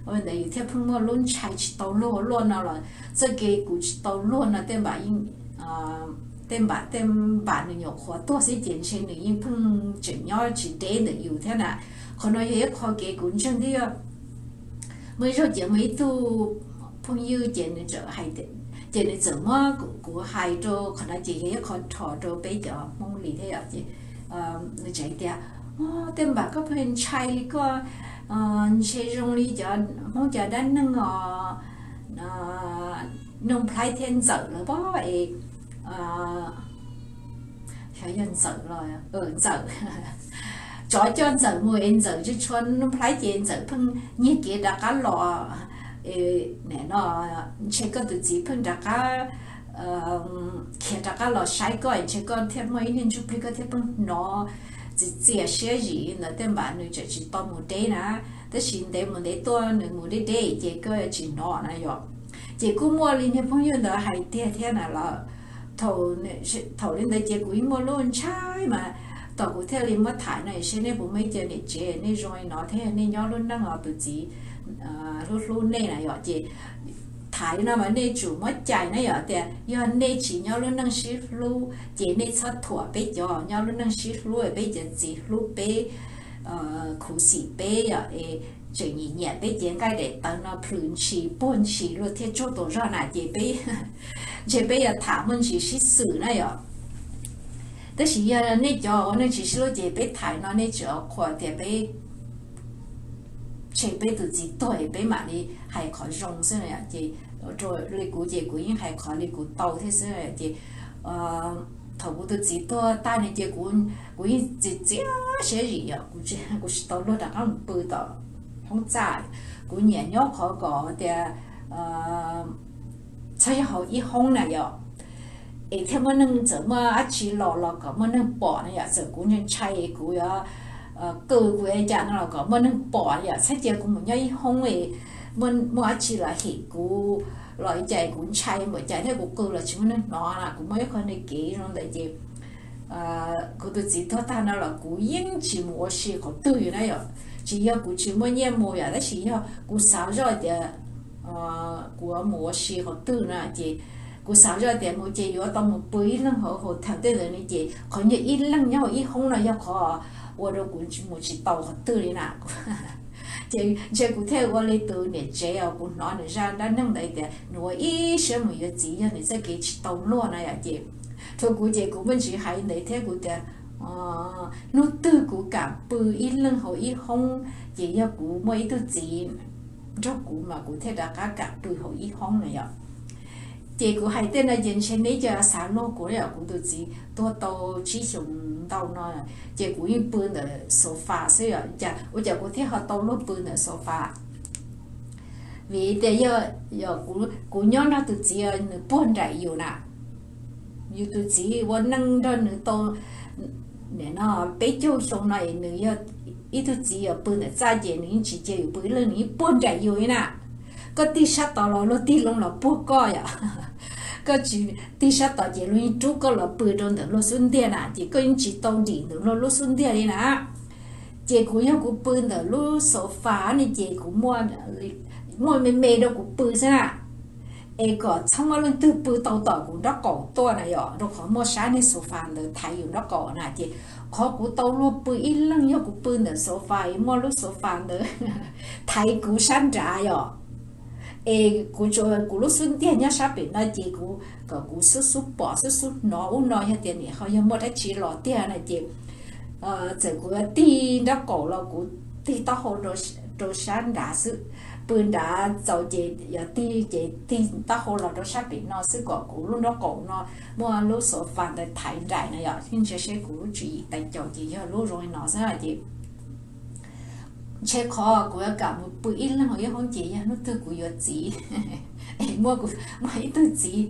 Ntawd yus thiaj pheej muaj lub ntshai tsis tau luag luaj no los txoj kev kuv tsis tau luag no tej npam tej npam tej npam nws nyuam qhuav tuag xwb ces ntshe nws yeej pheej tseem nyob tsis deb ntawm yus thiab na. Qhov no yog ib qho kev kuv ntseeg thiab yog muaj ib zaug ces muaj ib tug phooj ywg ces nws txawm hais, ces nws txawm muab kuv hais rau qhov no ces yog ib qho rho rau peb cov Hmoob li thiab yom ces nws txawm hais tias, tej npam koj pheej ntshai li koj ntshe zoo li cov Hmoob cov dab neeg os, Nuj Nplhaib thiab Ntxawm lawv pob es xyov yog Ntxawm los Ntxawm, tsov coj Ntxawm mus es Ntxawm tsis tshua Nuj Nplhaib ces Ntxawm pheej nyiag kev rov qab los no, ntshe koj tus txiv pheej rov qab khiav rov qab los saib koj ntshe koj thiaj muaj ib niag ntsuj plig koj thiaj pheej hnov txias txias siab zim ntawd tej npam nws tseem tsis tau mus deb na, tab sis ntev mus ntev tuaj nws mus deb deb ces koj tsis hnov na yom. Ces kuj muaj li niag phooj ywg ntawd hais tiag thiab na los thaum li ntawd ces kuv yeej muaj lub ntshai mas tom kuv thiaj li muab tham no seb nej puas muaj ib co niam tsev nej zoo li no thiab nej nyob lub neej los tus txiv hlub hlub nej na yom ces tham li no mas nej tsum muab cais na yom tias yog nej tsis nyob lub neej sib hlub ces nej txhob thuam peb cov nyob lub neej sib hlub peb cov txiv hlub peb khuv xim peb yom es tseem nyiam nyiam peb cev nqaij daim tawv no plhws ntshis puag ntshis luag thiaj tsaug tau zog na ces peb ntshe peb yuav tham muaj ntsis sib xwm na yom. Tab sis yog nej cov ua neej tsis sib hlub ces peb tham no nej tseem qhuas tias peb tshem peb tus txiv tuag peb mam li hais qhov zoo xwb na yom ces li kuv ces kuv yeej hais qhov li kuv tau thiab xwb ces thaum kuv tus txiv tuag tag no ces kuv yeej txias txias siab zim yom, kuv tsis tau luag rov qab mus pw tom hoob txaj. Kuv nyiam nyob qhov kom tias txhob yog hauv ib hoob na yom, es thiaj muaj neeg txawm muaj dab tsi los los kom muaj neeg pom na yom, txawm kuv ntshai kuv yuav qw kuv yuav cas no los kom muaj neeg pom yom, txhob cia kuv mus nyob ib hoob es muaj dab tsi los hem kuv los cas kuv ntshai npaum cas thiab kuv qw los tsis muaj neeg hnov na, kuv muaj ib qho kev zoo ntawd ces kuv tus txiv tuag tag no los kuv yeej tsis mus ua si qhov twg na yom, tsis yog kuv tsis muaj nyiaj mus yom, tab sis yog kuv xav zoj tias kuv mus ua si qhov twg na ces kuv xav zoj tias mus ces yuav tau mus pw ib leeg hauv hotel tej ntawd ne ces qhov nyuag ib leeg nyob hauv ib hoob no yog qhov ua rau kuv mus tsis tau qhov twg li na. Ces ntshe kuv thiaj ua li tus niam tsev os, kuv hnov nws zaj dab neeg ntawd tias nws ua ib siab mus yuav txiv yog nws txoj kev tsis tau luag na yom, ces rau kuv ces kuv muaj ntsis hais ntawd thiab kuv tias hnub twg kuv kam pw ib leeg hauv ib hoob ces yog kuv muaj ib tug txiv nrog kuv mas kuv thiaj rov qab kam pw hauv ib hoob na yom. Ces kuv hais tej no ces ntshe neb cov xav luag kuv yom, kuv tus txiv tuag tau tsib xyoos ntau no ces kuv yeej pw ntawm sofa xwb yom, cas ua cas kuv thiaj ho tau luag pw ntawm sofa. Vim tias yog kuv nyob nrog tus txiv nws puag nraim yus na, yus tus txiv ua neej nrog nws tau peb caug xyoo no es nws yog ib tug txiv yog pw ntawm txaj ces nws yeej tsis cia yus pw ib leeg, nws yeej puag nraim yus li na. Koj tig sab tod los luag tig loo los puag koj yom, koj tsis tig sab tod ces luag yeej rub koj los pw rau ntawm luag xub ntiag na, ces koj yeej tsis tau dim ntawm luag lub xub ntiag li na. Ces kuv yog kuv pw ntawm lub sofa ne ces kuv muaj me me rau kuv pw xwb na, es kom txhob muaj leej twg pw tau tom kuv nraub qaum tuaj na yom, rau qhov muaj sab niag sofa ntawd thaiv yus nraub qaum na, ces qhov kuv tau luag pw ib leeg yog kuv pw ntawm sofa es muaj lub sofa ntawd thaiv kuv sab nrad yom. Es kuv tsuas kuv lub xub ntiag nyob sab pem no ces kuv kom kuv xub xub pom xub xub hnov ub no yog tias nim ho yog muaj dab tsi los tiag na ces txawm kuv tig nraub qaum los kuv tig taub hau rau sab nrad xwb, pw nrad txaus ces yog tig ces tig taub hau los rau sab pem no xwb kom kuv lub nraub qaum no muaj lub sofa ntawd thaiv nraim na yom, ntsia seb kuv lub tswv yim tais caus ces yog lub zoo li no xwb ces ntshe qhov kuv yuav kam mus pw ib leeg ib hoob ces yog hnub twg kuv yuav txiv, es muaj, muaj ib tug txiv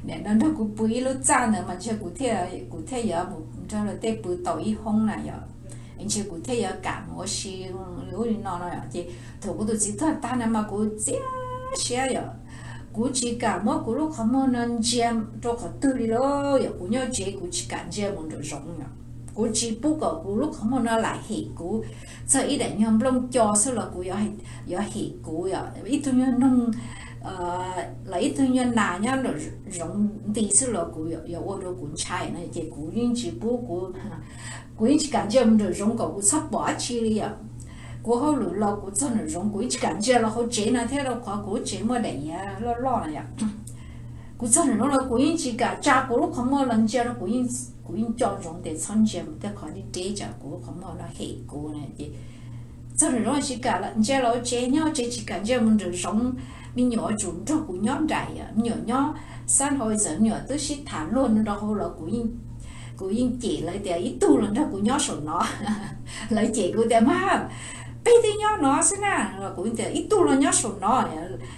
nim no nrog kuv pw ib lub txaj ntawd mas ntshe kuv thiaj, kuv thiaj yuav mus nrog luag tej pw tau ib hoob na yom, ntshe kuv thiaj yuav kam mus ua si li ub li no no ces thaum kuv tus txiv tuag tag na mas kuv txiav siab yom, kuv tsis kam muab kuv lub qhov muag no ntsia rau qhov twg li lauj yom, kuv nyob tsev kuv tsis kam ntsia mus nraum zoov yom, kuv tsis pub kom kuv lub qhov muag no lam hem kuv, txog ib daim nyuag nplooj co xwb los kuv yuav hem kuv yom, ib tug nyuag noog los ib tug nyuag nas nyob nraum zoov nti xwb los kuv yuav ua rau kuv ntshai no ces kuv yeej tsis pub kuv, kuv yeej tsis kam ntsia mus nraum zoov kom kuv txhob pom dab tsi li yom. Kuv hauj lwm los kuv txog nraum zoov kuv yeej tsis kam ntsia los hauv tsev no thiab rau qhov kuv lub tsev muaj daim iav loj loj no yom. Kuv txog nraum zoov los kuv yeej tsis kam tsa kuv lub qhov muag los ntsia rau, kuv yeej co ntsoov tias txhob ntsia mus tej qhov deb deb tsam kuv lub qhov muag no hem kuv na ces txog nraum zoov tsis kam ntsia los hauv tsev, nyob hauv tsev tsis kam ntsia mus nraum zoov. Me nyuam yuav tsum nrog kuv nyob nraim, me nyuam nyob xab hau txawm me nyuam twb sib tham luag no rau hauv los kuv yeej cem lawv tias ib tug los nrog kuv nyob saum no. Lawv cem kuv tias mas peb twb nyob no xwb na, los kuv tias ib tug los nyob saum no.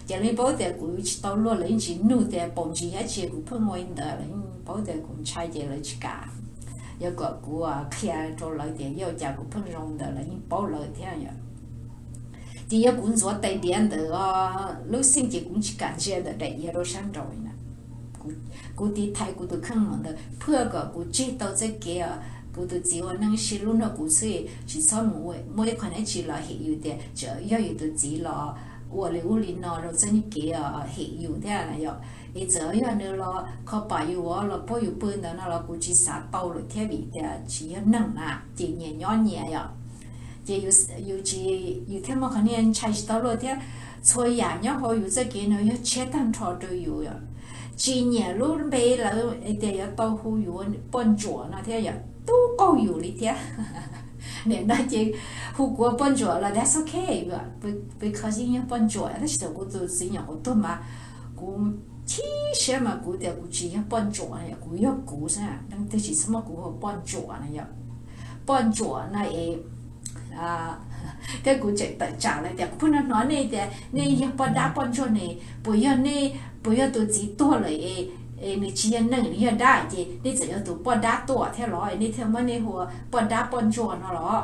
Ces lawv paub tias kuv tsis tau luag lawv yeej tsis nug tias paus ntsis thiab tsi, kuv pheej ua li ntawd lawv yeej paub tias kuv ntshai ces lawv tsis kam, yuav kom kuv qhia rau lawv tias yog cas kuv pheej zoo ntawd lawv yeej paub lawv thiab yom. Ces yog kuv ntxuav tais diav ntawm lub xeej ces kuv tsis kam ntsia ntawm daim iav rau sab nraud li na. Kuv tiv thaiv kuv tus kheej mus ntawd phwj kom kuv tseg tau txoj kev os, kuv tus txiv ua neej sib hlub nrog kuv xwb, tsis txhob mus muaj ib qho dab tsi los hem yus tias txawm yog yus tus txiv los ua li ub li no rau txoj kev hem yus thiab na yom. Es txawm yog nws los kho pam yus los puag yus pw ntawd no los kuv tsis xav tau lawm thiab vim tias tsis yog neeg na, ces nyias nyob nyias yom. Ces yus, yus thiaj muaj qhov niag ntshai tsis tau luag thiab. Txhua yam nyob hauv yus txoj kev no yog tshiab tag nrho rau yus yom. Tsis nyiam lub npe lawv tias yuav tau hu yus poj ntsuam no thiab yom, tub qaug yus li thiab. Nim no ces hu kuv ua poj ntsuam los that's okay, peb qhov yeej yog poj ntsuam, tab sis thaum kuv tus txiv nyuam qhuav tuag mas kuv chim siab mas kuv tias kuv tsis yog poj ntsuam, kuv yog kuv xwb, leej twg tsis txhob muab kuv hu ua poj ntsuam na yom. Poj ntsuam no es thiab kuv tseem tawm tsam lawv tias kuv pheej hnov nej tias nej yog poj dab poj ntsuag ne, puas yog nej, puas yog tus txiv tuag lawm es nws tsis yog neeg nws yog dab ces nej txawm yog tus poj dab tuaj thiab los nej thiaj muab nej hu ua poj dab poj ntsuag no los?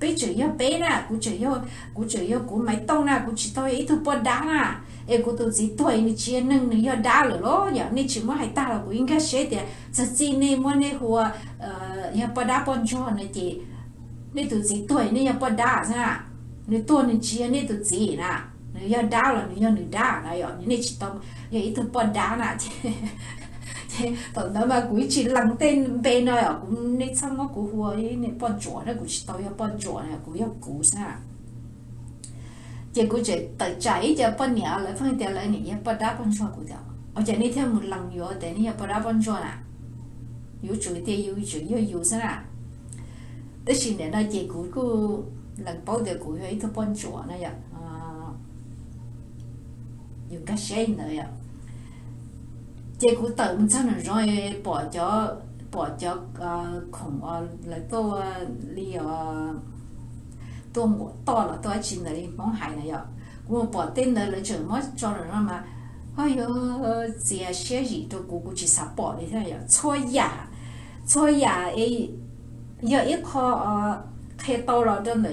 Peb tseem yog peb na, kuv tseem yog, kuv tseem yog kuv Maiv Tooj na, kuv tsis tau yog ib tug poj dab na. Es kuv tus txiv tuag nws tsis yog neeg nws yog dab lawm los yom, nej tsis muab hais tag los kuv yeej nkag siab tias txog txij nej muab nej hu ua yog poj dab poj ntsuag no ces nej tus txiv tuag nej yog poj dab xwb na. Nws tuag nws tsis yog nej tus txiv na, nws yog dab los nws yog nws dab na yom, nej tsis tau yog ib tug poj dab na. Ces thaum ntawd mas kuv tsis lees tej npe no yom, kuv, nej txhob muab kuv hu ua poj ntsuam na, kuv tsis tau yog poj ntsuam na, kuv yog kuv xwb na. Ces kuv tseem tawm tsam ib co poj niam lawv pheej tias lawv niam yog poj dab poj ntsuag, kuv tias ua cas nej thiaj mus lees yus tias nej yog poj dab poj ntsuag na? Yuav tsum tias yus tseem yog yus xwb na. Tab sis nim no ces kuv kuj lees paub tias kuv yog ib tug poj ntsuam na yom. Yus nkag siab li ntawd yom. Ces kuv tawm mus txog nraum zoov pom cov, pom cov khoom lawv tuaj li tuaj nquam toj los tuaj dab tsi ntawd li Hmoob hais na yom. Kuv mus pom tej ntawd lawv tseem muab tso nraum no mas, o, yog txias siab zim rau kuv, kuv tsis xav pom li thiab yom. Txhua yam, txhua yam es yog ib qho qhia tau los rau ntawm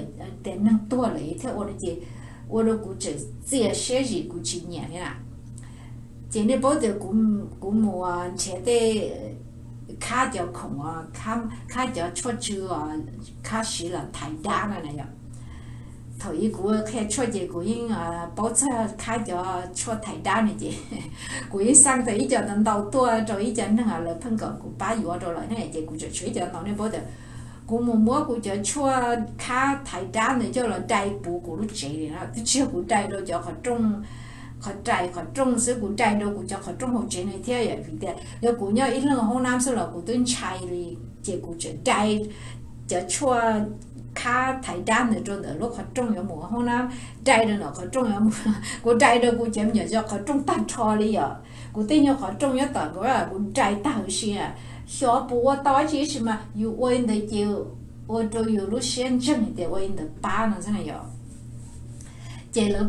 tias neeg tuag lawm thiaj ua no ces ua rau kuv tseem txias siab zim kuv tsis nyiam li na. Ces nej paub tias kuv mus nrhiav tej khab cov khoom, khab cov tshuaj tsw, khab siv los thaiv dab no na yom. Thaum ub kuv qhia tshuaj ces kuv yeej paub txog khab cov tshuaj thaiv dab no ces kuv yeej xaj tau ib co ntau ntau tuaj rau ib co neeg lawv pheej kom kuv pab yuav rau lawv ne ces kuv tseem tshuav ib co ntau. Nej paub tias kuv mus muab kuv cov tshuaj khab thaiv dab ntawd coj los dai puv kuv lub tsev li na, twb tsis yog kuv dai rau cov qhov rooj, qhov rais qhov rooj xwb, kuv dai rau kuv cov qhov rooj hauv tsev no thiab yom, vim tias yog kuv nyob ib leeg hoob nab xwb los kuv twb ntshai li. Ces kuv tseem dai cov tshuaj khab thaiv dab ntawd rau ntawm lub qhov rooj yuav mus hauv na, dai rau ntawm qhov rooj yuav mus, kuv dai rau kuv cov me nyuam cov qhov rooj tag nrho li yom. Kuv tej nyuag qhov rooj nyob tom kuv, kuv dai tag huv si. Xyov puas ua tau dab tsi tab sis mas yus ua li ntawd ces ua rau yus lub siab ntseeg tias ua li ntawd pab no xwb na yom. Ces lawv,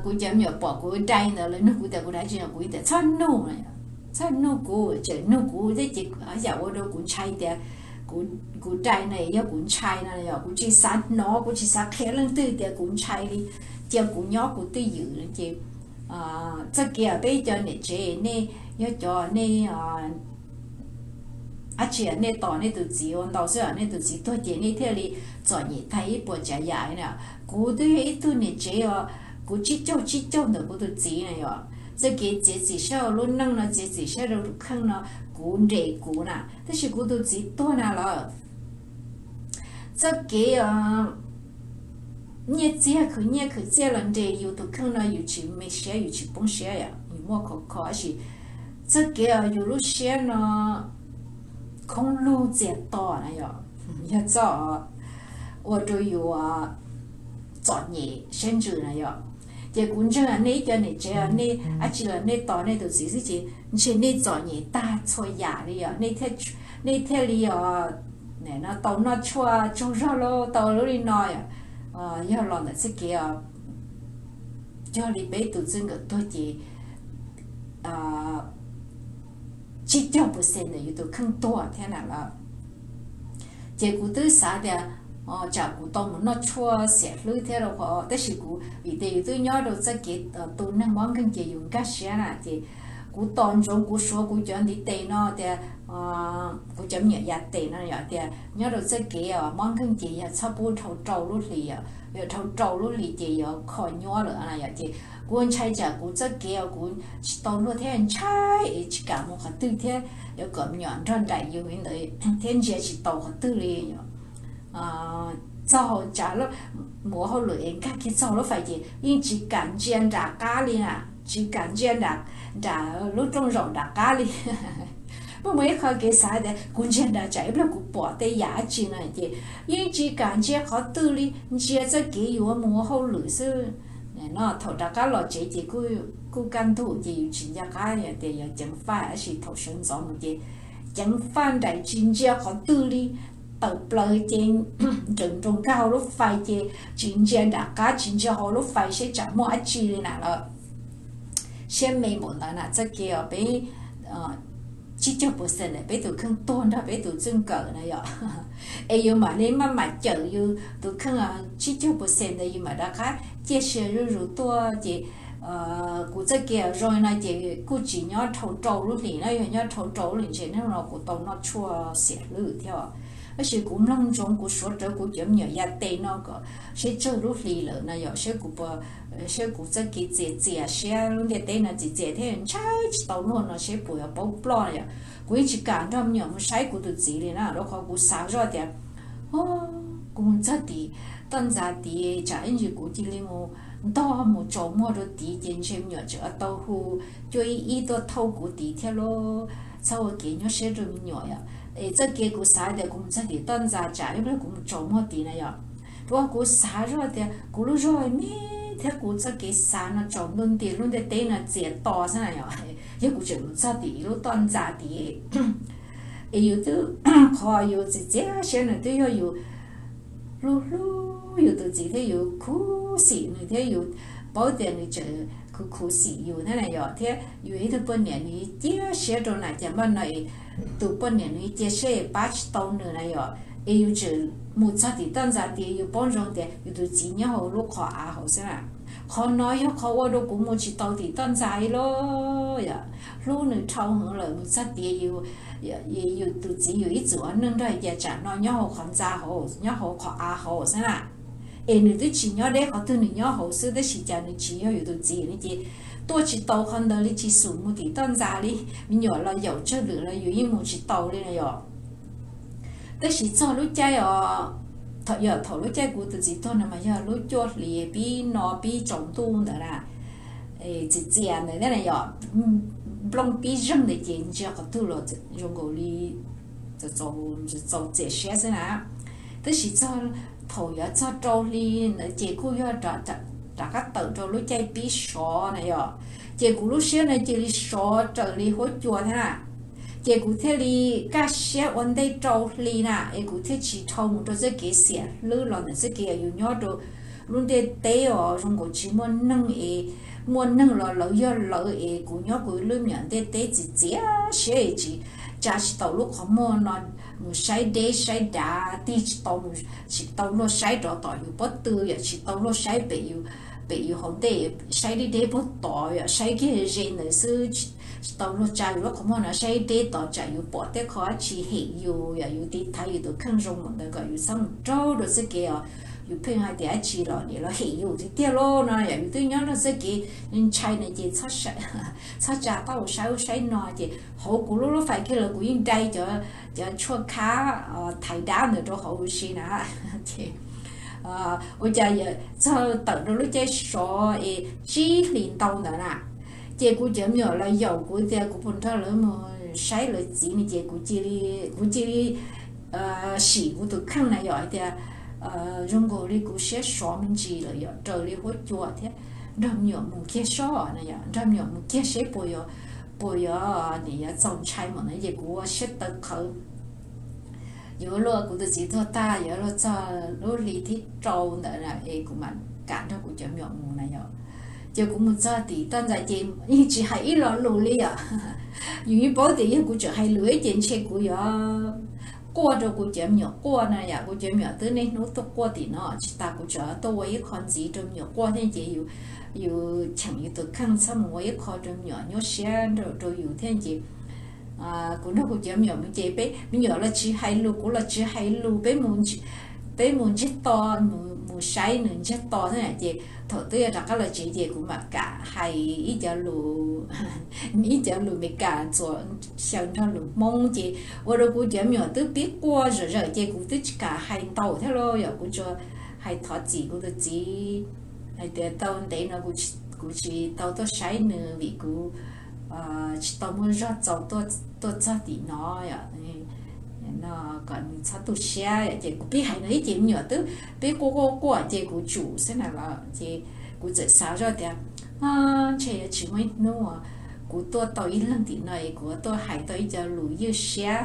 kuv cov me nyuam pom kuv dai ntawd lawv nug kuv tias kuv dai tsis yog, kuv tias txhob nug, txhob nug kuv, tseem nug kuv thiab ces yam ua rau kuv ntshai tias kuv dai no yog kuv ntshai no yom. Kuv tsis xav hnov, kuv tsis xav qhia leej twg tias kuv ntshai li, cia kuv nyob kuv twj ywm no ces txoj kev peb cov niam tsev nej yog cov nej dab tsi nej tos nej tus txiv ua ntau xwb, nej tus txiv tuag ces nej thiaj li txom nyem tag ib puas tsav yam na. Kuv twb yog ib tug niam tsev os, kuv tsib caug tsib caug ntawm kuv tus txiv na yom. Txoj kev txiav txim siab ua lub neej no, txiav txim siab rau tus kheej no, kuv nres kuv na, tab sis kuv tus txiv tuag na lawm. Txoj kev nyiaj txiag, khwv nyiaj khwv txiaj los nres yus tus kheej no yus tsis me siab, yus tsis poob siab, yus muaj khov kho tab sis txoj kev yus lub siab no khoob lug txias to na yom, yog txoj ua rau yus txom nyem siab ntsws na yom. Ces kuv ntseeg nej ib co niam tsev nej dab tsi los nej tos nej tus txiv xwb ces ntshe nej txom nyem tag txhua yam li yom, nej thiaj li os tau noj tshuaj tsaug zog los tau lub li no. Yog los ntawm txoj kev cog li peb tus txij nkawm tuag ces tsib caug percent ntawm yus tus kheej tuag thiab na lawm. Ces kuv twb xav tias tsam kuv tau mus noj tshuaj xiam hlwb thiab rau qhov tab sis kuv vim tias yus twb nyob rau txoj kev tu neeg mob nkeeg ces yus nkag siab na ces kuv tos ntsoov kuv suav kuv cov ntiv tes no tias kuv cov me nyuam yav tes no yom tias nyob rau txoj kev mob nkeeg ces yog txhob pub dhau rau lub hlis, yog dhau rau lub hlis ces yuav kho nyuab lawm na yom. Ces kuv ntshai tsam kuv txoj kev kuv tsis tau luag thiab ntshai es tsis kam mus qhov twg thiab yuav kom me nyuam nrog nraim yus li ntawd thiab ntsia tsis tau qhov twg li. Txog hauv tsav mus ua hauj lwm es nkag kiag txog lub fais ces yeej tsis kam ntsia nram qab li na, tsis kam ntsia nram lub rooj zaum nram qab li. Muaj mus ib qho kev xav tias kuv ntsia nram tsam ib pliag kuv pom tej yam dab tsi no ces yeej tsis kam ntsia qhov twg li, ntsia txoj kev yuav mus ua hauj lwm xwb. No thaum rov qab los tsev ces kuj kaj ntug ces yus tsis nco qab tias yog ceev faj tab sis thaum sawv ntxov mus ces ceev faj nraim tsis ntsia qhov twg li, tawm plaws ces nrawm nroos nkag hauv lub fais ces tsis ntsia nram qab tsis ntsia hauv lub fais seb tsam muaj dab tsi li na lawm. Siab me npaum ntawd na txoj kev peb tsib caug percent peb tus kheej tuag nrog peb tus txij nkawm na yom. Es yus mam li maj mam cawm yus tus kheej tsib caug percent ntawd yus mam rov qab ciaj sia zuj zus tuaj ces kuv txoj kev zoo li no ces kuj tsis nyob dhau rau lub hlis na, yog nyob dhau rau lub hlis ntshe hnub no kuv tau noj tshuaj xiam hlwb thiab. Tab sis kuv mloog ntsoov kuv suav rawv kuv cov me nyuam yav tes no kom seb tsawg lub hlis lawm na yom, seb kuv, seb kuv txoj kev txias txias siab lub ntiaj teb no txias txias thiab ntshai tsis tau luag no seb puas yuav paub ploj na yom. Kuv yeej tsis kam nrog me nyuam mus saib kuv tus txiv li na rau qhov kuv xav zoj tias kuv mus txog tid toj ntxas tid tsam ib ntsis kuv cia li mus ntog mus tsaus muag rau tid ces ntshe me nyuam tseem tau hu cuaj ib ib tuaj thauj kuv tid thiab lauj. Txhob ua kev nyuaj siab rau me nyuam yom. Es txoj kev kuv xav tias kuv mus txog tim toj ntxas tsam ib pliag kuv mus tsaus muag tid na yom. Rau qhov kuv xav zoj tias kuv lub zog me thiab kuv txoj kev xav no tsaus ntuj nti lub ntiaj teb no txias to xwb na yom. Yog kuv tseem mus txog tim lub toj ntxas tid es yus twb, qhov yus txias txias siab nws twb yog yus hlub hlub yus tus txiv thiab yus khuv xim nws thiab yus paub tias nws tseem khuv khuv xim yus thiab na yom, thiab yus ib tug poj niam nws ciaj siab rau na cas npaj no es tus poj niam nws ciaj siab es pab tsis tau nws na yom. Es yus tseem mus txog tim toj ntxas tid yus paub zoo tias yus tus txiv nyob hauv lub qhov av hauv xwb na. Qhov no yog qhov ua rau kuv mus tsis tau tim toj ntxas li lauj yom. Hlub nws dhau heev lawm mus txog tid yus tus txiv yus ib txwm ua neej nrog cas tsam no nyob hauv qhov ntxa hauv, nyob hauv qhov av hauv xwb na. Es nws twb tsis nyob deb qhov twg, nws nyob hauv xwb tab sis cas nws tsis yog yus tus txiv ne ces tuaj tsis tau qhov ntawd li, tsis xum mus tim toj ntxas li. Me nyuam los yaum tsawg lwm los yus yeej mus tsis tau li na yom. Tab sis txog lub caij os, thaum, yog thaum lub caij kuv tus txiv tuag no mas yog lub cuaj hlis pib no pib tsaus ntuj ntawd na, txias txias ntawd na yom, nplooj pib zeeg ntawd ces ntsia qhov twg los zoo nkaus li txaus txias siab xwb na. Tab sis txog thaum yuav txog rau hli ntawd ces kuj yog rov qab tawm rau lub caij pib sov na yom. Ces kuv lub siab no cia li sov raws li huab cua thiab na. Ces kuv thiaj li kaj siab ua ntej rau hli na es kuv thiaj tsis dhau mus rau txoj kev xiam hlwb los ntawm txoj kev yus nyob rau lub ntiaj teb os zoo nkaus tsis muaj neeg es, muaj neeg los lawv yog lawv es kuv nyob kuv lub me nyuam ntiaj teb txias txias siab es tsis tsa tsis tau lub qhov muag no mus saib deb saib dav, tig tsis tau, tsis tau luag saib rov tom yus pob tw yom, tsis tau luag saib pem yus, pem yus hauv ntej, saib deb deb puag tod yom, saib kiag ze ntawd xwb, tsis tau luag tsa yus lub qhov muag no saib deb tod tsam yus pom tej qho dab tsi hem yus yom, yus tiv thaiv yus tus kheej zoo mus ntawd kom yus txhob mus raug rau txoj kev os. Yus pheej hais tias dab tsi los niam los hem yus tiag tiag lauj no yom, yus twb nyob rau txoj kev ntshai na ces txhob tsa tau saib ub saib no ces hauv kuv lub lub fais kiag los kuv yeej dai cov tshuaj khab thaiv dab ntawd rau hauv huv si na. Ces ua cas txog tawm rau lub caij sov es tsib hlis ntau ntawd na, ces kuv cov me nyuam los yaum kuv tias kuv puas nrog lawv mus saib lawv txiv no ces kuv cia li, kuv cia li sim kuv tus kheej na yom hais tias zoo nkaus li kuv siab sov me ntsis lawm yom, raws li huab cua thiab, nrog me nyuam mus kiag sob na yom, nrog me nyuam mus kiag seb puas yuav, puas yuav, nim yuav txaus ntshai mam na ces kuv ua siab tawv qhawv. Yuav luag kuv tus txiv tuag tag yuav luag txog lub hli thib rau ntawd es kuv mam kam nrog kuv cov me nyuam mus na yom. Ces kuv mus txog tim toj ntxas ces yeej tsis hais ib lo lus li yom. Yus yeej paub tias yog kuv tseem hais lus ib ces ntshe kuv yuav quaj rau kuv cov me nyuam quaj na yom, kuv cov me nyuam twb niaj hnub tuaj quaj tim no tsis tas kuv tseem tuaj ua ib qho ntxiv rau me nyuam quaj thiab ces yus cheem yus tus kheej txhob mus ua ib qho rau me nyuam nyuaj siab rau yus thiab ces kuv nrog kuv cov me nyuam mus ces peb me nyuam los tsis hais lus kuv los tsis hais lus, peb peb mus ntsiag to, mus saib nws ntsiag to thiab ces thaum twb yuav rov qab los tsev ces kuv mam kam hais ib cov lus, ib cov lus Meskas txuas xyaw nrog lus Hmoob ces ua rau kuv cov me nyuam twb pib quaj zom zaws ces kuv twb tsis kam hais ntau thiab lauj yom, kuv tsuas hais thov txim kuv tus txiv hais tias tau ntev no kuv tsis tau tuaj saib nws vim kuv tsis tau muaj zog txaus tuaj txog tim no yom, kom nws txhob tu siab yom, ces kuv pib hais no ib ces me nyuam twb pib quaj quaj quaj ces kuv tsum xwb na los ces kuv txawm xav zoj tias ntshe yuav tsis muaj ib hnub kuv tuaj tau ib leeg tim no es kuv tuaj hais tau ib co lus ywj siab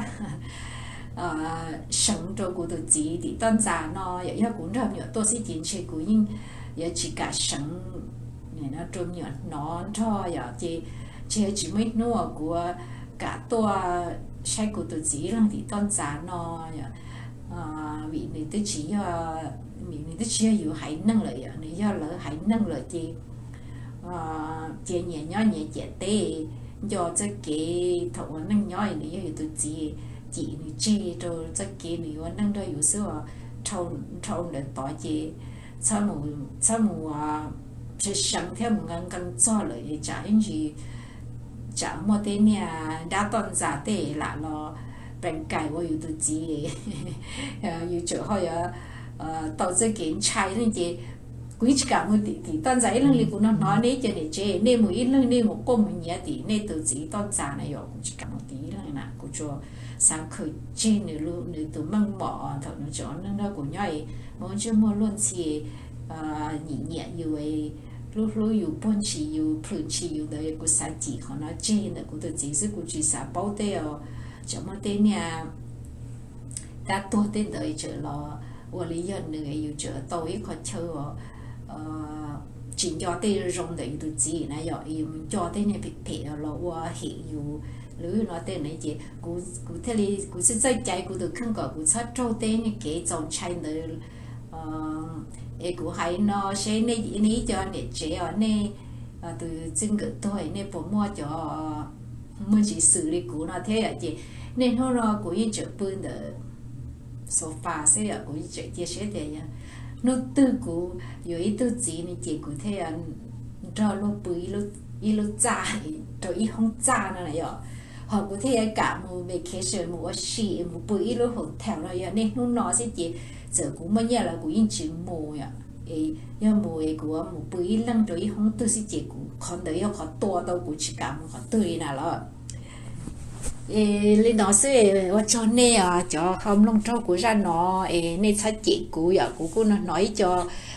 seev rau kuv tus txiv tim toj ntxas no yom, yog kuv nrog me nyuam tuaj xwb ces ntshe kuv yeej yuav tsis kam seev rau me nyuam hnov nrog yom, ces ntshe yuav tsis muaj ib hnub kuv kam tuaj saib kuv tus txiv ib leeg tim toj ntxas no yom, vim nws twb tsis yog, vim nws twb tsis yog yus haiv neeg lawm yom, nws yog lawv haiv neeg lawm ces cia nyias nyob nyias ciam teb, nco txoj kev thaum ua neej nyob nws yog yus tus txiv, cim nws tseg rau txoj kev nws yuav ua neej nrog yus xwb os. Nrhau ntawd tod ces txhob mus seev seev thiab mus nqee nqee txog lawm es tsam ib ntsis tsam muaj tej niag dab toj ntxas tej lam los plees kais ua yus tus txiv, yus tseem ho yuav tau txoj kev ntshai ne ces kuv yeej tsis kam mus tim toj ntxas ib leeg li. Kuv no hnov nej cov niam tsev nej mus ib leeg nej mus quaj mus nyiav tim nej tus txiv toj ntxas na yom, kuv tsis kam mus tim ib leeg na, kuv tsuas xav khaws tseg nws, nws tus meej mom thaum nws tseem ua neej nrog kuv nyob es muaj ntsej muag luag ntxhi, nyiam nyiam yus, hlub hlub yus, puag ntshis yus, plhws ntshis yus ntawd, kuv xav cim qhov no tseg ntawm kuv tus txiv xwb, kuv tsis xav paub tej os, tseem muaj tej niag dab tuag tej ntawd tseem los ua li yog nws, yus tseem tau ib qho chaw os tsis nco tej zoo ntawm yus tus txiv na yom, yus mus nco tej niag phem phem los ua hem yus lwm no tej na ces kuv thiaj li, kuv thiaj txawj cais kuv tus kheej kom kuv txhob raug tej niag kev txaus ntshai ntawd. Es kuv hais no seb nej ib co niam tsev os, nej tus txij nkawm tuag nej puas muaj cov muaj ntsis xws li kuv no thiab yom, ces niaj hnub no kuv yeej tseem pw ntawm sofa xwb yom, kuv yeej tseem cia siab tias yog hnub twg kuv yuav ib tug txiv ne ces kuv thiaj nrog luag pw ib lub txaj rau ib hoob txaj no na yom, ho kuv thiaj yuav kam mus vacation mus ua si mus pw ib lub hotel no, yog niaj hnub no xwb ces txawm kuv muaj nyiaj los kuv yeej tsis mus yom. Yog mus es kuv mus pw ib leeg rau ib hoob twg xwb ces kuv qhov ntawd yog qhov tua tau kuv tsis kam mus qhov twg li na los. Es li no xwb, ua tsaug nej os cov ho mloog raug kuv zaj no, es nej txhob cem kuv yom, kuv kuj hnov ib co,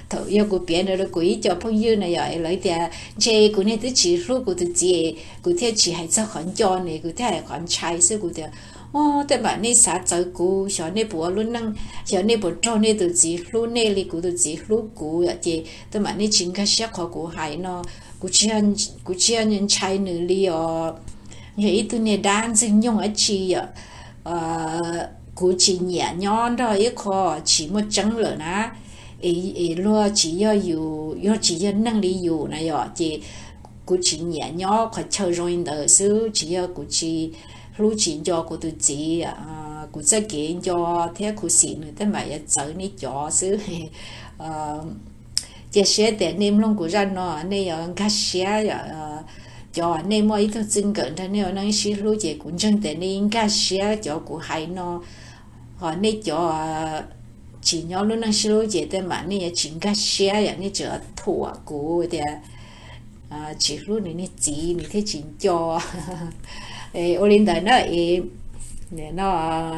thaum yog kuv piav ntawd rau kuv ib co phooj ywg na yom, es lawv tias ntshe kuv niag twb tsis hlub kuv tus txiv, kuv thiaj tsis hais txog qhov nco ne, kuv thiaj hais qhov ntshai xwb. Kuv tias, o, tej mam nej xav txawv kuv, xyov nej puas ua lub neej, xyov nej puas raug nej tus txiv hlub nej li kuv tus txiv hlub kuv yom, ces tej mam nej tsis nkag siab qhov kuv hais no. Kuv tsis yog ntshai nws li os, yog ib tug niag dab ntxwg nyoog dab tsi yom. Kuv tsis nyiam nyob nrog ib qho tsis muaj tseeb lawm na, es luag tsis yog yus, yog tsis yog neeg li yus na yom, ces kuv tsis nyiam nyob qhov chaw zoo li ntawd xwb, tsis yog kuv tsis hlub tsis nco kuv tus txiv. Kuv txoj kev nco thiab khuv xim nws tej mam yuav txawv nej cov xwb. Cia siab tias nej mloog kuv zaj no nej yuav nkag siab yom. Cov nej muaj ib tug txij nkawm nrog nej ua neej sib hlub ces kuv ntseeg tias nej nkag siab cov kuv hais no. Ho nej cov tsis nyob lub neej sib hlub ces tej mam nej yuav tsis nkag siab yom, nej tseem thuam kuv tias tsis hlub nws niag txiv nws thiaj tsis nco. Ua li ntawd na, es no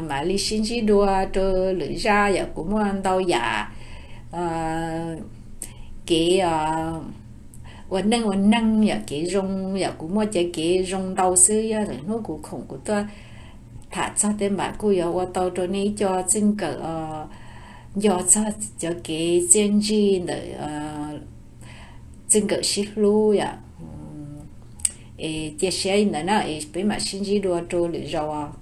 mam li sib ntsib dua rau lwm zaj yom, kuv muaj ntau yam kev ua neej ua neeg yom, kev zoo yom, kuv muaj cov kev zoo ntau xwb, yog lwm hnub kuv khoom kuv tuaj tham txog tej mam kuj yuav ua tau rau nej ib co txij nkawm nco txog cov kev txiaj ntsig ntawm txij nkawm sib hlub yom. Es cia siab li ntawd na, es peb mam sib ntsib dua rau lwm zaus.